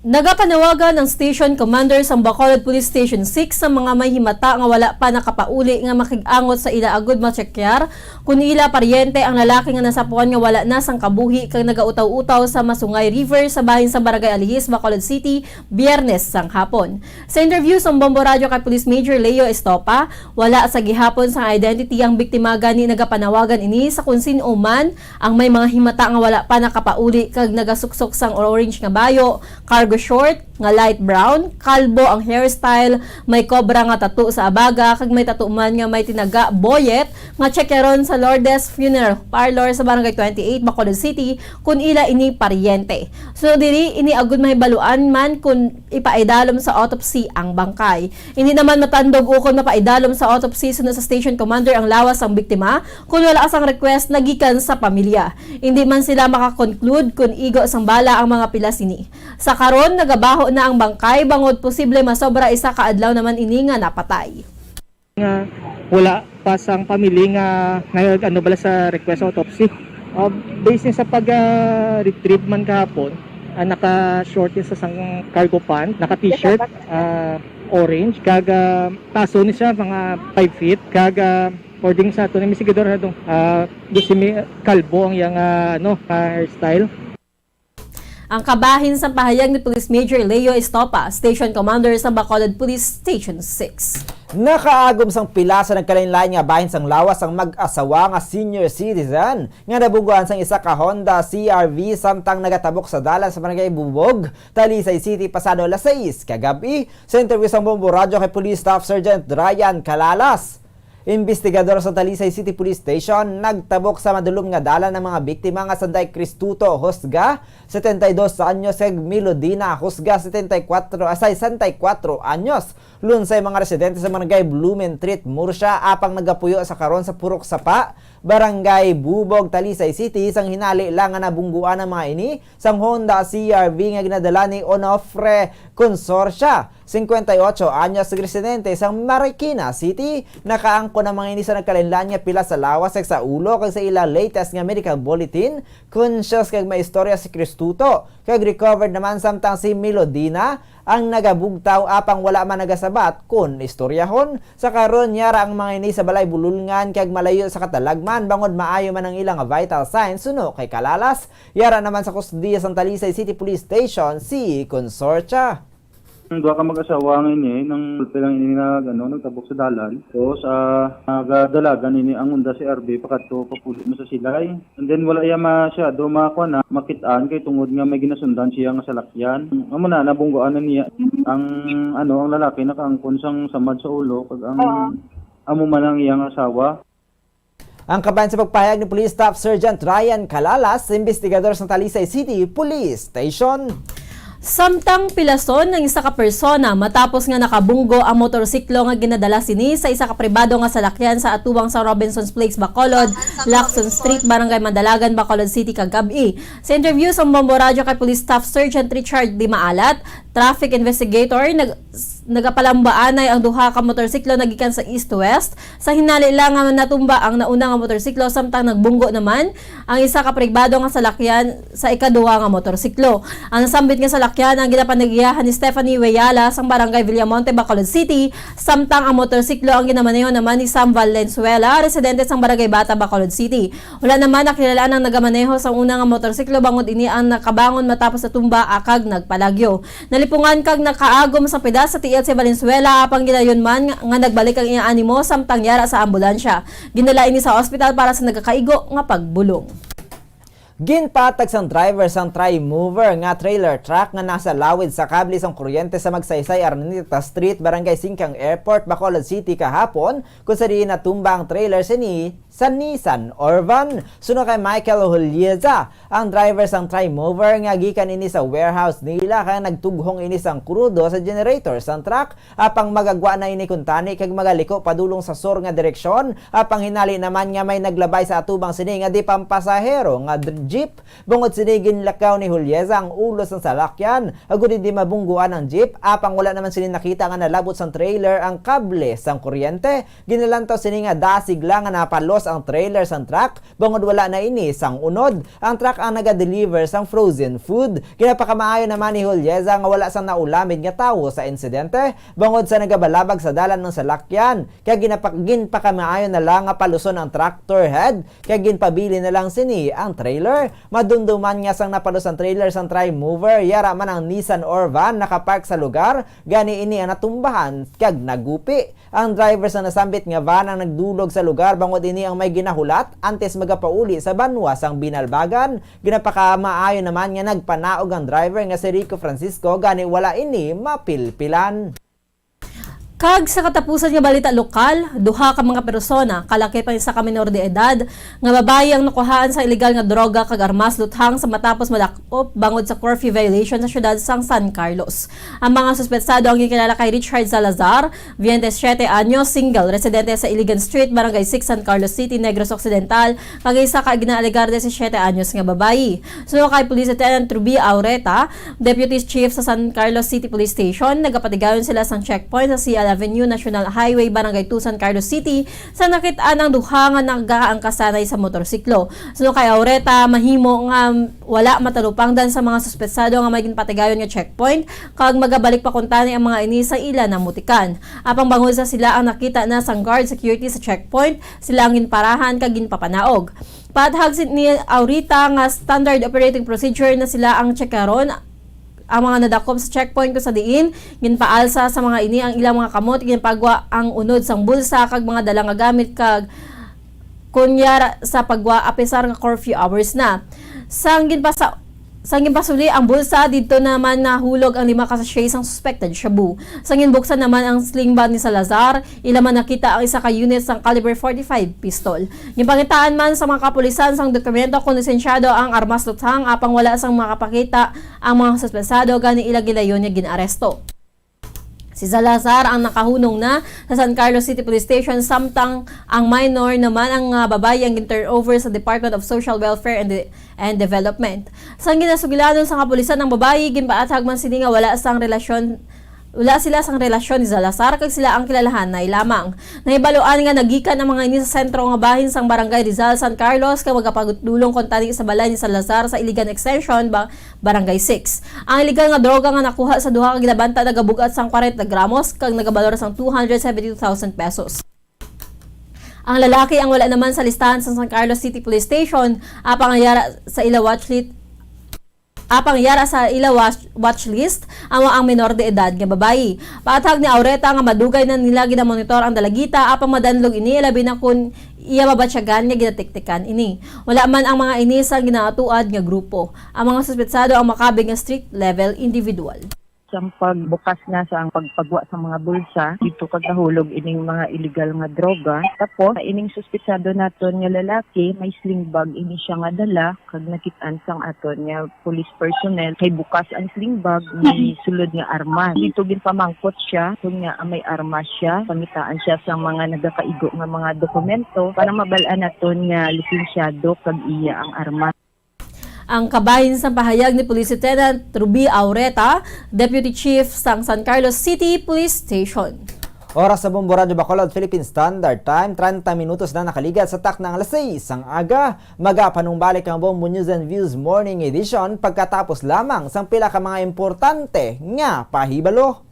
Nagapanawagan ang Station Commander sang Bacolod Police Station six sa mga may himata nga wala pa nakapauli nga makig-angot sa ila agud matsekyar kun ila paryente ang lalaki nga nasapuan nga wala na sang kabuhi kag nagautaw-utaw sa Masungay River sa bahin sang Barangay Alihis, Bacolod City, Biyernes sang hapon. Sa interview sang Bombo Radyo kay Police Major Leo Estopa, wala sa gihapon sang identity ang biktima, gani nagapanawagan ini sa kon sin-o man ang may mga himata nga wala pa nakapauli kag nagasuksok sang orange nga bayo, cargo short nga light brown, kalbo ang hairstyle, may cobra nga tattoo sa abaga, kag may tattoo man nga may tinaga boyet nga tsekyaron sa Lourdes Funeral Parlor sa Barangay twenty-eight, Bacolod City, kun ila ini paryente. Sunod diri, ini agud mahibaluan man kun ipaidalom sa autopsy ang bangkay. Hindi naman matandog ukon mapaidalom sa autopsy, sunod sa station commander, ang lawas sang biktima, kun wala sang request na gikan sa pamilya. Hindi man sila makakonclude kun igo sang bala ang mga pilas sini. Sa karon, nagabaho na ang bangkay, bangod posible masobra isa ka adlaw naman ini nga napatay. Nga wala pa sang pamilya nga nag-ano bala sa request autopsy. Ah, based sa pag, ah, retrieve man kahapon, ah, naka-short siya sang cargo pant, naka-t-shirt, ah, orange, kag, ah, taso ni siya mga five feet, kag, ah, according sa ato ni investigador na itong, ah, gusto mi kalbo ang iyang, ah, ano, ah, hairstyle. Ang kabahin sa pahayag ni Police Major Leo Estopa, Station Commander sa Bacolod Police Station six. Nakaagom sang pila sa nagkalainlain nga bahin sang lawas ang mag-asawa nga senior citizen nga nabungguan sang isa ka Honda C R V samtang nagatabok sa dalan sa Barangay Bubog, Talisay City, pasado alas sais kagab-i. Sa interview sang Bombo Radyo kay Police Staff Sergeant Ryan Calalas, investigador sa Talisay City Police Station, nagtabok sa madulom nga dalan ang mga biktima nga sanday Cristuto Husga, setenta y dos anyos, kag Milodina Husga, setenta y kuwatro, ah, sesenta y kuwatro anyos. Lunsay mga residente sa Barangay Blumentritt, Murcia, apang nagapuyo sa karon sa Purok Sapa, Barangay Bubog, Talisay City, sang hinali lang nga nabungguan ang mga ini sang Honda C R V nga ginadala ni Onofre Consorcia, cincuenta y ocho anyos, residente sang Marikina City. Nakaangkon ang mga ini sa nagkalainlain nga pila sa lawas kag sa ulo, kag sa ila latest nga medical bulletin, conscious kag may istorya si Cristuto, kag recovered naman, samtang si Milodina ang nagabugtaw, apang wala man nagasabat kon istoryahon. Sa karon, yara ang mga ini sa balay bululngan kag malayo sa katalagman, bangod maayo man ang ilang vital signs, suno kay Calalas. Yara naman sa kustodiya sang Talisay City Police Station si Consorcia. Ang duha ka mag-asawa nga ini, nang gulpe lang ini nga, ano, nagtabok sa dalan. Tapos, ah, nagadalagan ini ang Honda C R V pakadto, papulo na sa Silay. And then, wala iya masyado makuha na, makit-an kay tungod nga may ginasundan siya nga salakyan. Amo na, nabunggoan na niya ang, ano, ang lalaki nakaangkon sang samad sa ulo, kag ang Oo. amo man ang iyang asawa. Ang kabahin sa pagpahayag ni Police Staff Sergeant Ryan Calalas, investigador sa Talisay City Police Station. Samtang pilason ang isa ka persona matapos nga nakabunggo ang motorsiklo nga ginadala sini sa isa ka pribado nga salakyan sa atubang sa Robinson's Place, Bacolod, Lacson Street, Barangay Mandalagan, Bacolod City, kagab-i. Sa interview sa Bombo Radyo kay Police Staff Sergeant Richard Dimaalat, traffic investigator, nag-, nagapalambaanay ang duha ka motorsiklo nagikan sa east to west. Sa hinali lang nga natumba ang nauna nga motorsiklo, samtang nagbunggo naman ang isa ka pribado nga salakyan sa ikaduha nga motorsiklo. Ang nasambit nga salakyan ang ginapanagiyahan ni Stephanie Weyala sang Barangay Villamonte, Bacolod City, samtang ang motorsiklo ang ginamaneho naman ni Sam Valenzuela, residente sang Barangay Bata, Bacolod City. Wala naman nakilala ang nagamaneho sa una nga motorsiklo, bangod ini ang nakabangon matapos natumba kag nagpalagyo. Nalipungan kag nakaagom sa pidas sa tiil si Valenzuela, apang gilayon man nga, nga nagbalik ang iyang animo samtang yara sa ambulansya. Ginala ini sa ospital para sa nagakaigo nga pagbulong. Ginpatag sang driver sang Trimover nga trailer truck nga nasa lawid sa kable sang kuryente sa Magsaysay Araneta Street, Barangay Singkang Airport, Bacolod City kahapon, kung sa diin natumba ang trailer sini sa Nissan Orvan. Suno kay Michael Hulieza, ang driver sang Trimover nga gikan ini sa warehouse nila kay nagtughong ini sang krudo sa generator sang truck, apang magagwa na ini kuntani kag magaliko padulong sa sur nga direksyon, apang hinali naman nga may naglabay sa atubang sini nga di pampasahero nga dr-, jeep. Bangod sini, ginlakaw ni Hulieza ang ulo sang salakyan, agud hindi mabungguan ang jeep, apang wala naman sini nakita nga nalabot sang trailer ang kable sang kuryente. Ginalantaw sini nga dasig lang nga napalos ang trailer sang truck, bangod wala na ini sang unod. Ang truck ang naga-deliver sang frozen food. Ginapakamaayo naman ni Hulieza nga wala sang naulamid nga tawo sa insidente, bangod sa nagabalabag sa dalan ang salakyan. Kaya ginapa-, ginpakamaayo na lang nga paluson ang tractor head, kaya ginpabilin na lang sini ang trailer. Madumduman nga sang napalos ang trailer sang Trimover, yara man ang Nissan Orvan nakapark sa lugar, gani ini ang natumbahan kag nagupi. Ang driver sa nasambit nga van ang nagdulog sa lugar, bangod ini ang may ginahulat antes magapauli sa banwa sang Binalbagan. Ginapakamaayo naman nga nagpanaog ang driver nga si Rico Francisco, gani wala ini mapilpilan. Kag sa katapusan nga balita lokal, duha ka mga persona, kalakip ang isa ka minor de edad, nga babayi ang nakuhaan sa iligal nga droga kag armas luthang sa matapos madakop bangod sa curfew violation sa siyudad sang San Carlos. Ang mga suspetsado ang ginkilala kay Richard Salazar, veintisiete anyos, single, residente sa Iligan Street, Barangay six, San Carlos City, Negros Occidental, kag isa ka ginaalegar disisiete anyos nga babayi. Suno kay Police Lieutenant Ruby Aureta, Deputy Chief sa San Carlos City Police Station, nagapatigayon sila sang checkpoint sa C L Avenue, National Highway, Barangay two, San Carlos City, sa nakit-an ang duha nga nagaangkasanay sa motorsiklo. Suno kay Aureta, mahimo nga wala matalupangdan sa mga suspetsado nga may ginpatigayon nga checkpoint, kag magabalik pa kuntani ang mga ini sa ila namutikan. Apang bangod sa sila ang nakita na sang guard security sa checkpoint, sila ang ginparahan kag ginpapanaog. Paathag si, ni Aureta nga standard operating procedure na sila ang tsekaron ang mga nadakop sa checkpoint, kung sa diin ginpaalsa sa mga ini ang ilang mga kamot, ginpagwa ang unod sang bulsa kag mga dala nga gamit, kag kunyara sa pagwa apisar nga curfew hours na. Sang ginpasa-, sang ginpasuli ang bulsa, didto naman nahulog ang lima ka sachet sang suspected shabu. Sang ginbuksan naman ang sling bag ni Salazar, ila man nakita ang isa ka unit sang caliber forty-five pistol. Ginpangitaan man sa mga kapulisan sang dokumento kung lisensyado ang armas luthang, apang wala sang makapakita ang mga suspetsado, gani ila gilayon nga gin-aresto. Si Salazar ang nakahunong na sa San Carlos City Police Station, samtang ang minor naman ang, ah, babayi ang gin-turn over sa Department of Social Welfare and De-, and Development. Sang ginasugilanon sa kapulisan ang babayi, ginpaathag man sini nga wala sang relasyon, wala sila sang relasyon ni Salazar, kag sila ang kilalahanay lamang. Nahibaluan nga nagikan ang mga ini sa sentro nga bahin sang Barangay Rizal, San Carlos, kag magapagdulong kuntani sa balay ni Salazar sa Iligan Extension, Ba-, Barangay six. Ang iligal nga droga nga nakuha sa duha ka ginabanta nagabug-at sang kwarenta gramos kag nagabalor sang two hundred seventy-two thousand pesos. Ang lalaki ang wala naman sa listahan sa San Carlos City Police Station, apang ang yara sa ila watchlist, Apang yara sa ila watch, watch list amo ang minor de edad nga babayi. Paathag ni Aureta nga madugay na nila ginamonitor ang dalagita apang madanlog ini, labi na kon iya mabatyagan nga ginatiktikan ini. Wala man ang mga ini sa ginaatuad nga grupo. Ang mga suspetsado ang makabig nga street level individual. Sang pagbukas na sa ang pagpagwa sa mga bulsa dito kag nahulog ining mga illegal nga droga. Tapos ining suspetsado naton nga lalaki, may sling bag ini siya nga dala kag nakit-an sang aton nga police personnel kay bukas ang sling bag, may sulod nga armas. Dito ginpamangkot siya kung nga may armas siya. Pangitaan siya sa mga nagakaigo nga mga dokumento para mabal-an naton nga lisensyado kag iya ang armas. Ang kabahin sang pahayag ni Police Lieutenant Ruby Aureta, Deputy Chief sang San Carlos City Police Station. Oras sa Bombo Radyo Bacolod, Philippine Standard Time, treinta minutos na nakaligat sa takna nga alas seis sang aga. Magapanumbalik ang Bombo News and Views Morning Edition pagkatapos lamang sang pila ka mga importante nga pahibalo.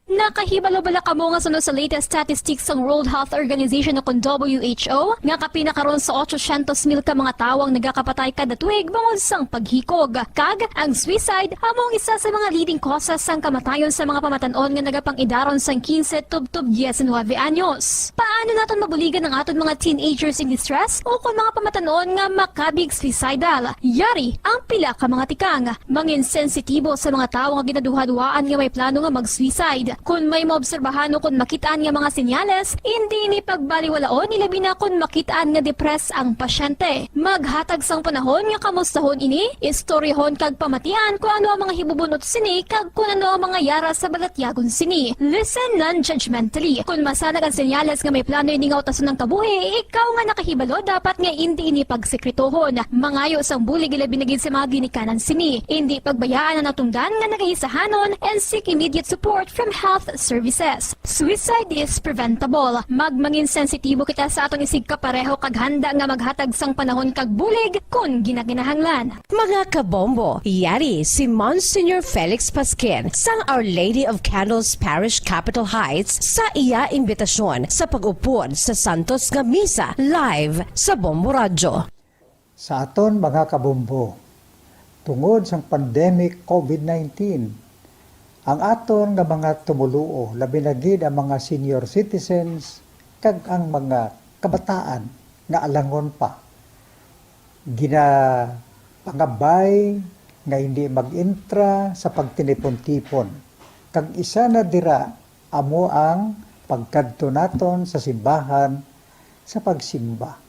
Nakahibalo bala kamo nga suno sa latest statistics sang World Health Organization o kon W H O nga kapin na karon sa otsosyentos mil ka mga tawo ang nagakapatay kada tuig bangod sang paghikog, kag ang suicide amo ang isa sa mga leading causes sang kamatayon sa mga pamatan-on nga nagapangidaron sang quince tubtob diecinuebe anyos. Paano naton mabuligan ang aton mga teenagers in distress o kon mga pamatan-on nga makabig suicidal? Yari ang pila ka mga tikang. Mangin sensitibo sa mga tawo nga ginaduhaduhaan nga may plano nga mag-suicide. Kon may maobserbahan o kon makit-an nga mga senyales, indi ini pagbaliwalaon, ilabi na kon makit-an nga depressed ang pasyente. Maghatag sang panahon nga kamustahon ini, istoryahon kag pamatian kon ano ang mga hibubun-ot sini kag kon ano ang mga yara sa balatyagon sini. Listen non-judgmentally. Kon masanag ang senyales nga may plano ini nga utason ang kabuhi, ikaw nga nakahibalo dapat nga indi ini pagsekretohon. Mangayo sang bulig ilabi na gid sa mga ginikanan sini. Indi pagbayaan ang natungdan nga nagaisahanon and seek immediate support from health services. Suicide is preventable. Magmangin sensitibo kita sa aton isigkapareho kag handa nga maghatag sang panahon kag bulig kon ginakinahanglan. Mga kabombo, yari si Monsignor Felix Pasquin sang Our Lady of Candles Parish, Capitol Heights, sa iya imbitasyon sa pag-upod sa santos nga misa live sa Bombo Radyo. Sa aton mga kabombo, tungod sang pandemic COVID nineteen, ang aton nga mga tumoluo, labi na gid ang mga senior citizens kag ang mga kabataan nga alangon pa, ginapangabay nga hindi mag-entra sa pagtinipon-tipon, kag isa na dira amo ang pagkadto naton sa simbahan sa pagsimba.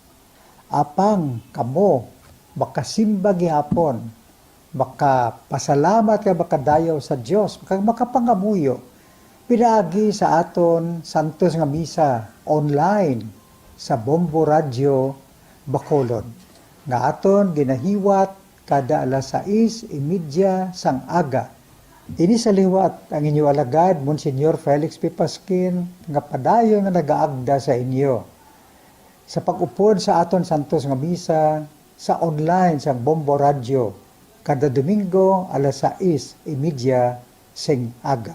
Apang kamo makasimba gihapon, makapasalamat kag makadayaw sa Dios, kag makapangamuyo pinaagi sa aton santos nga misa online sa Bombo Radyo Bacolod, nga aton ginahiwat kada alas sais y media sang aga. Ini sa liwat ang inyo alagad, Monsignor Felix P. Pasquin, nga padayon nga nagaagda sa inyo sa pag-upod sa aton santos nga misa sa online sang Bombo Radyo kada Domingo alas sais y media sing aga.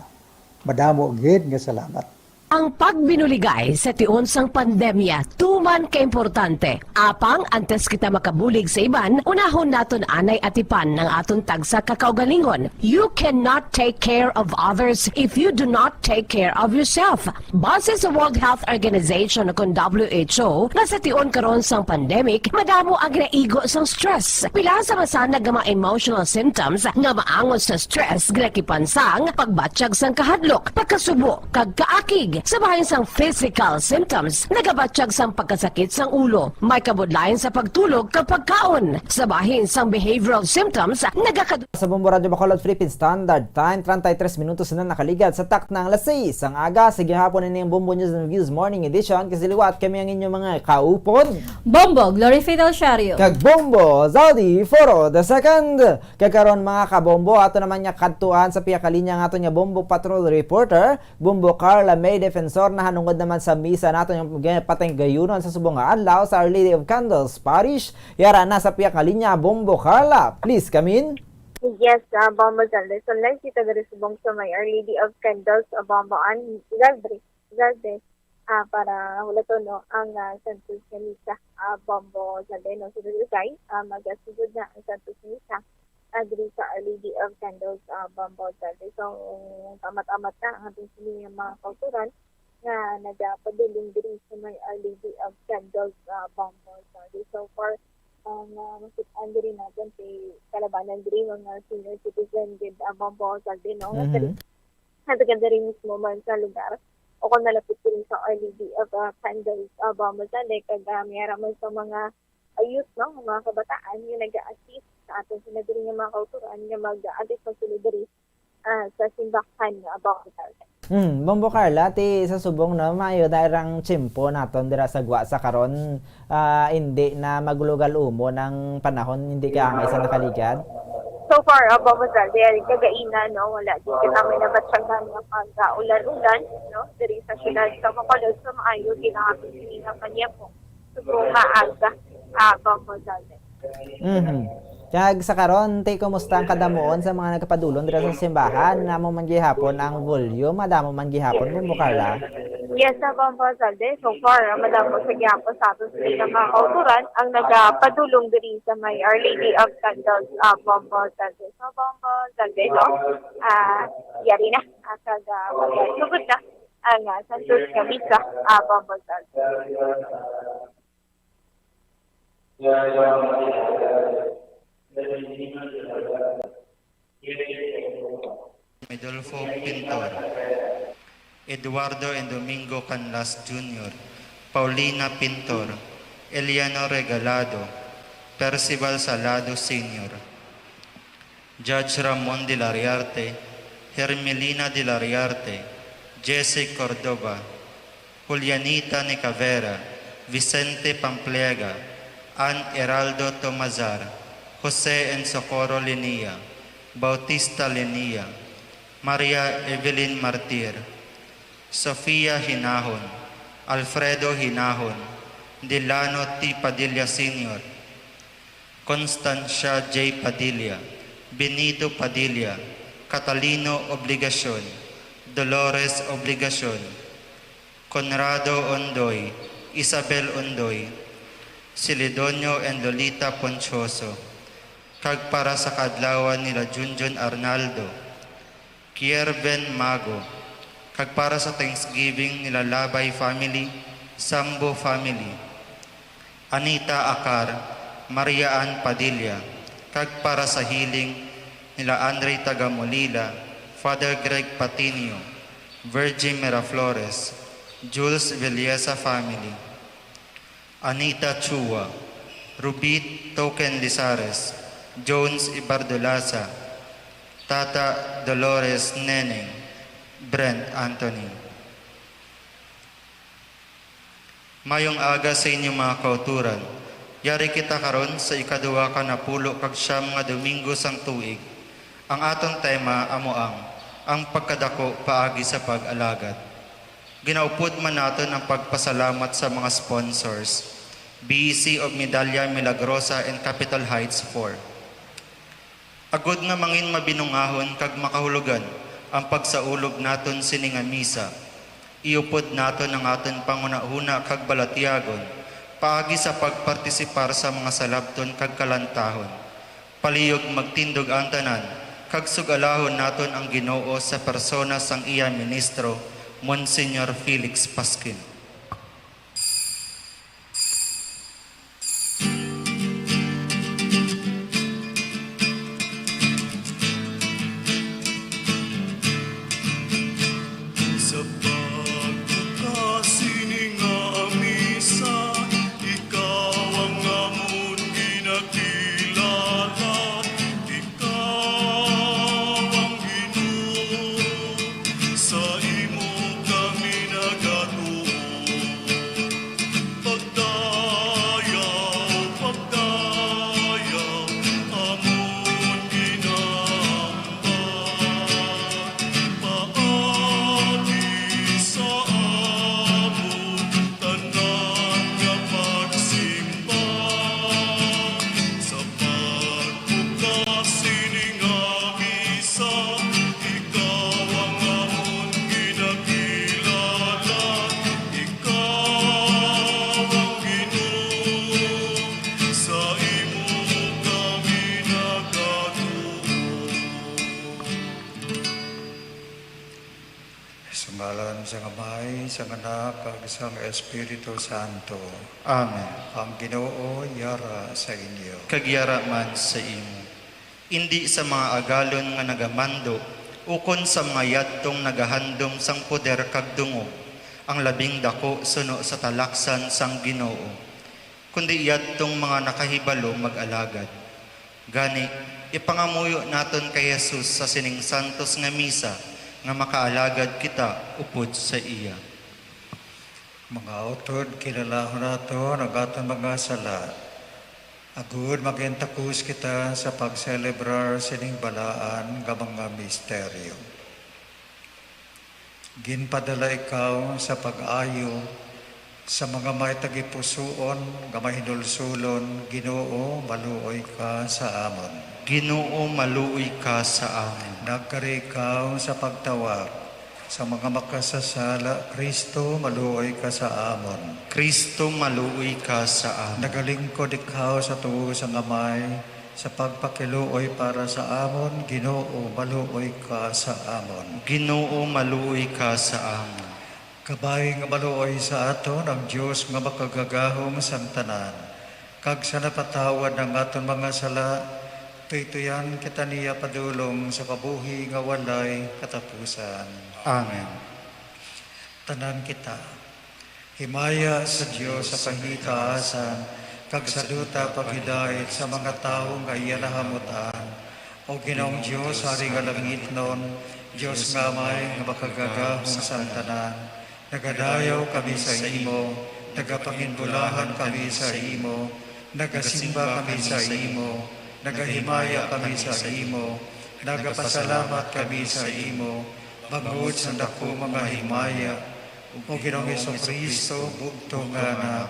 Madamo gid nga salamat. Ang pagbinuligay sa tion sang pandemya tuman ka importante. Apang antes kita makabulig sa iban, unahon naton anay atipan ang aton tagsa ka kaugalingon. You cannot take care of others if you do not take care of yourself. Base sa World Health Organization o kon W H O, nga sa tion karon sang pandemic, madamo ang ginaigo sang stress. Pila sa masanag nga mga emotional symptoms nga maangot sa stress ginakipan sang pagbatyag sang kahadlok, pagkasubo, kag kaakig. Sa bahin sang physical symptoms, nagabatyag sang pagkasakit sang ulo. May kabudlayan sa pagtulog kag pagkaon. Sa bahin sang behavioral symptoms, nagakad- Sa Bombo Radyo Bacolod, Philippine Standard Time, treinta y tres minutos na nakaligat sa takna nga alas sais sang aga. Sa gihapon ini ang Bombo News and Views Morning Edition. Kay sa liwat kami ang inyong mga kaupod. Bombo, Glory Fidel Shario. Kag Bombo, Zaldi Foro the second. Kag karon, mga kabombo, ato naman nga kadtuan sa pihakalinya ang aton nga Bombo Patrol Reporter, Bombo Carla May Defensor, nahanungod naman sa misa naton nga patayng gayunon sa subong nga adlaw sa Our Lady of Candles Parish. Yara na sa pihakalinya, Bombo Carla. Please come in. Yes, uh, Bombo Zaldi. So, live kita diri subong sa may Our Lady of Candles, uh, Bombo and Zaldi. Zaldi. Ah, para hulaton, no, ang, ah, Santos nga Misa, ah, Bombo Zaldi, no, sa Dugay, ah, magasugod na ang Santos Misa. ah, diri sa Our Lady of Candles, ah, Bambaw Center. So, amat-amat na ang aton sini nga mga kauturan nga nagapadulong diri sa may Our Lady of Candles, ah, Bambaw Center. So far, ang, ah, makit-an diri naton kay kalabanan diri mga senior citizen gid, ah, Bambaw Center, no? Nga Mhm. diri, nga taga diri mismo man sa lugar o kung nalapit diri sa Our Lady of, ah, Candles, ah, Bambaw Center, kag, ah, may ara man sa mga, ah, youth, no, mga kabataan nga nag-a-assist sa aton sila diri nga mga kauturan nga mag-, ah, at least magsulod diri, ah, sa simbahan nga Bambaw Center. Hmm, Bambaw Carla, ti sa subong, no, maayo na irang tiyempo naton dira sa gwa sa karon. Ah, hindi na maglugal-umon ang panahon, hindi kaangay sa nakaligad. So far, ah, Bambaw Center, kagaina, no, wala din kita may nabatyagan nga pag-ulan-ulan, no, diri sa siyudad sa Bacolod. So maayo ginahapon sini nga panyempo. Subong maaga, ah, Bambaw Center. Mhm. Kag sa karon, ti, kumusta ang kadamuon sa mga nagapadulong dira sa simbahan? Namo man gihapon ang volume, madamo man gihapon, Bambaw Carla? Yes, sa Bambaw Center, so far, ah, madamo sa gihapon sa aton sini nga mga kauturan ang nagapadulong diri sa may Our Lady of Candles, ah, Bambaw Center. So, Bambaw Center, no? Ah, yari na. Ah, kag, ah, magsugod na ang, ah, Santos nga misa, ah, Bambaw Center. Midolfo Pintor, Eduardo and Domingo Canlas Junior, Paulina Pintor, Eliano Regalado, Percival Salado Senior, Judge Ramon de la Riarte, Hermelina de la Riarte, Jesse Cordova, Julianita Nicavera, Vicente Pampliega, Ann Heraldo Tomazar, Jose and Socorro Linia, Bautista Linia, Maria Evelyn Martir, Sofia Hinahon, Alfredo Hinahon, Delano T. Padilla Senior, Constancia J. Padilla, Benito Padilla, Catalino Obligacion, Dolores Obligacion, Conrado Ondoy, Isabel Ondoy, Celedonio and Lolita Ponchoso, kag para sa kaadlawan nila Junjun Arnaldo, Kierben Mago, kag para sa Thanksgiving nila Labay family, Sambo family, Anita Acar, Maria Ann Padilla, kag para sa healing nila Andre Tagamulila, Father Greg Patinio, Virgie Miraflores, Jules Villesa family, Anita Chua, Rubit Token Lizares, Jones Ibardolaza, Tata Dolores Neneng, Brent Anthony. Mayong aga sa inyo, mga kauturan. Yari kita karon sa ikaduha ka napulo kag siyam nga Domingo sang tuig. Ang aton tema amo ang, ang pagkadako paagi sa pag-alagad. Ginaupod man naton ang pagpasalamat sa mga sponsors, B E C of Medalla Milagrosa and Capitol Heights four. Agod nga mangin mabinungahon kag makahulugan ang pagsaulog naton sini nga misa, iupod naton ang aton panghunahuna kag balatyagon paagi sa pagpartisipar sa mga salabton kag kalantahon. Palihog magtindog ang tanan, kag sug-alahon naton ang Ginoo sa persona sang iya ministro, Monsignor Felix Pasquin. Sa pagbuka sini nga misa, ikaw ang amon ginakilala, ikaw ang Ginoo, sa imo kami nagatuo. sang Anak, kag sang Espiritu Santo. Amen. Ang Ginoo yara sa inyo. Kag yara man sa imo. Indi sa mga agalon nga nagamando, ukon sa mga yadtong nagahandom sang poder kag dungog, ang labing daku suno sa talaksan sang Ginoo, kundi yadtong mga nakahibalo mag-alagad. Gani, ipangamuyo naton kay Jesus sa sining santos nga misa nga makaalagad kita upod sa iya. Mga utod, kilalahon naton ang aton mga sala, agud magin takos kita sa pagselebrar sining balaan nga mga misteryo. Ginpadala ikaw sa pag-ayo sa mga may tagipusoon nga mahinulsolon, Ginoo, maluoy ka sa amon. Ginoo, maluoy ka sa amon. Nagkari ikaw sa pagtawag sa mga makasasala, Kristo, maluoy ka sa amon. Kristo, maluoy ka sa amon. Nagalingkod ikaw sa tuo sang Amay sa pagpakiluoy para sa amon, Ginoo, maluoy ka sa amon. Ginoo, maluoy ka sa amon. Kabay nga maluoy sa aton ang Dios nga makagagahom sang tanan, kag sa napatawad ang aton mga sala, tuytuyan kita niya padulong sa kabuhi nga walay katapusan. Amen. Tanan kita. Himaya sa Dios sa kahitaasan, kag sa duta paghidait sa mga tawo nga iya nahamut-an. O Ginoong Dios, Hari nga langitnon, Dios nga Amay nga makagagahom sang tanan, nagadayaw kami sa imo, nagapanginbulahan kami sa imo, nagasimba kami sa imo, nagahimaya kami sa imo, nagapasalamat kami sa imo, bangod sa dako nga mga himaya, O Ginoong Jesu-Cristo, bugtong nga Anak,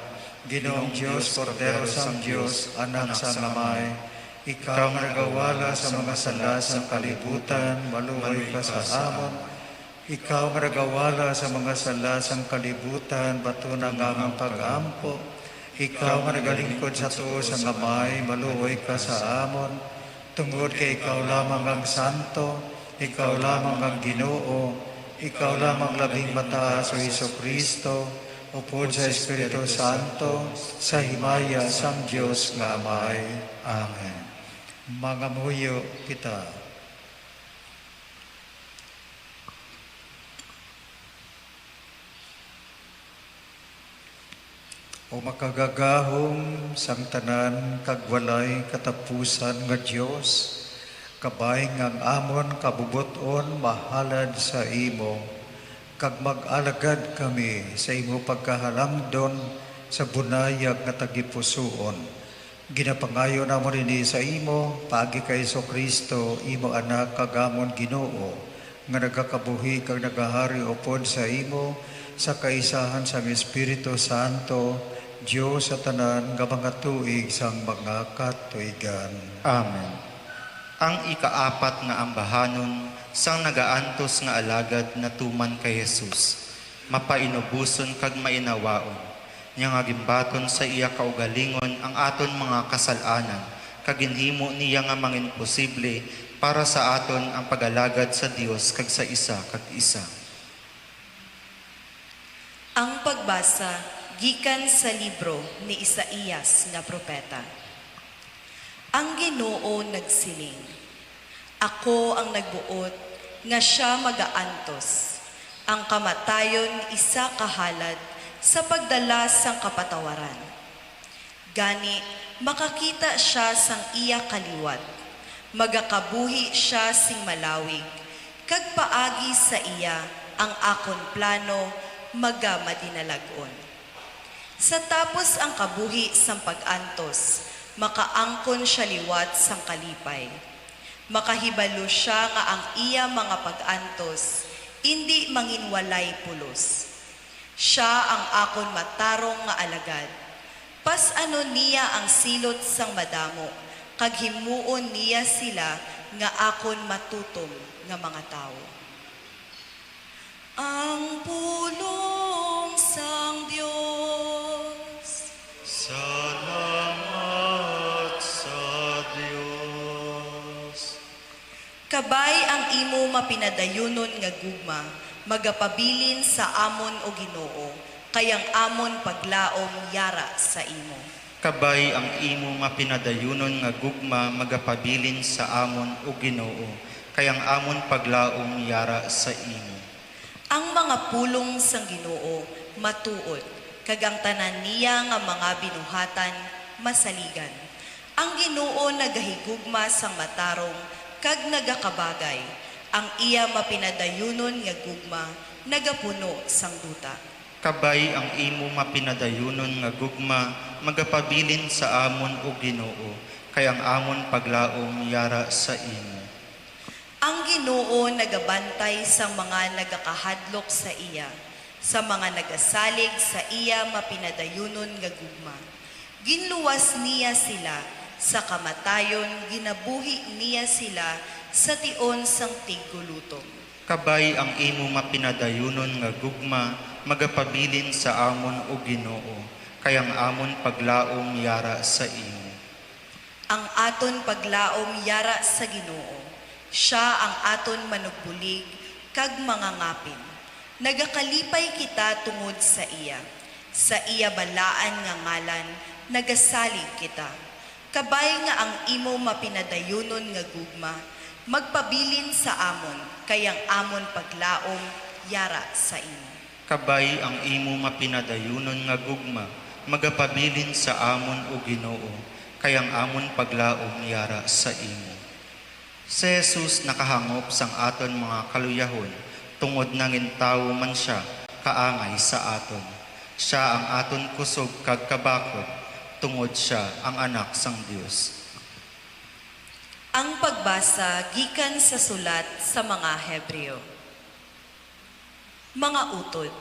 Ginoong Dios, Kordero sang Dios, Anak sang Amay, ikaw nga nagawala sa mga sala sang kalibutan, maluoy ka sa amon. Ikaw nga nagawala sa mga sala sang kalibutan, batuna nga amon pag-ampo. Ikaw nga nagalingkod sa tuo sang Amay, maluoy ka sa amon. Tungod kay ikaw lamang ang santo, ikaw lamang ang Ginoo, ikaw lamang labing mataas, o Jesu-Cristo, upod sa Espiritu Santo, sa himaya sang Dios nga Amay. Amen. Mangamuyo kita. O makagagahom sang tanan kag walay katapusan nga Dios, kabay nga ang amon kabubot-on mahalad sa imo, kag mag-alagad kami sa imo pagkahalangdon sa bunayag nga tagipusoon. Ginapangayo namon ini sa imo, paagi kay Jesu-Cristo, imo Anak, kag amon Ginoo, nga nagakabuhi kag nagahari upod sa imo, sa kaisahan sang Espiritu Santo, Dios sa tanan nga mga tuig sang mga katuigan. Amen. Ang ikaapat nga ambahanon sang nagaantos nga alagad natuman kay Jesus, mapainuboson kag mainawaon, niya nga ginbaton sa iya kaugalingon ang aton mga kasal-anan, kag ginhimo niya nga manginposible para sa aton ang pag-alagad sa Dios kag sa isa kag isa. Ang pagbasa gikan sa libro ni Isaias nga propeta. Ang Ginoo nagsiling, "Ako ang nagbuot nga sia magaantos, ang kamatayon isa ka halad sa pagdala sang kapatawaran. Gani, makakita sia sang iya kaliwat, magakabuhi sia sing malawig, kag paagi sa iya ang akon plano magamadinalag-on. Sa tapos ang kabuhi sang pag-antos, makaangkon sia liwat sang kalipay. Makahibalo sia nga ang iya mga pag-antos indi manginwalay pulos. Sia ang akon matarong nga alagad. Pas-anon niya ang silot sang madamo, kag himuon niya sila nga akon matutom nga mga tawo." Ang pulong sang Dios. Salamat sa Dios. Kabay ang imo mapinadayunon nga gugma, Magapabilin sa amon, O Ginoo, kay ang amon paglaom yara sa imo. Kabay ang imo mapinadayunon nga gugma magapabilin sa amon, O Ginoo, kay ang amon paglaom yara sa imo. Ang mga pulong sang Ginoo matuod, kag ang tanan niya nga mga binuhatan masaligan. Ang Ginoo nagahigugma sang matarong kag nagakabagay, ang iya mapinadayunon nga gugma nagapuno sang duta. Kabay ang imo mapinadayunon nga gugma magapabilin sa amon, O Ginoo, kay ang amon paglaom yara sa imo. Ang Ginoo nagabantay sang mga nagakahadlok sa iya, sa mga nagasalig sa iya mapinadayunon nga gugma. Ginluwas niya sila sa kamatayon, ginabuhi niya sila sa tion sang tiggulotom. Kabay ang imo mapinadayunon nga gugma magapabilin sa amon, O Ginoo, kay ang amon paglaom yara sa imo. Ang aton paglaom yara sa Ginoo, sia ang aton manugbulig kag mangangapin. Nagakalipay kita tungod sa iya. Sa iya balaan nga ngalan nagasalig kita. Kabay nga ang imo mapinadayunon nga gugma magpabilin sa amon, kay ang amon paglaom yara sa imo. Kabay ang imo mapinadayunon nga gugma magapabilin sa amon, O Ginoo, kay ang amon paglaom yara sa imo. Si Jesus nakahangop sang aton mga kaluyahon, tungod nangin tawo man sia kaangay sa aton. Sia ang aton kusog kag kabakod, tungod sia ang Anak sang Dios. Ang pagbasa gikan sa sulat sa mga Hebreo. Mga utod,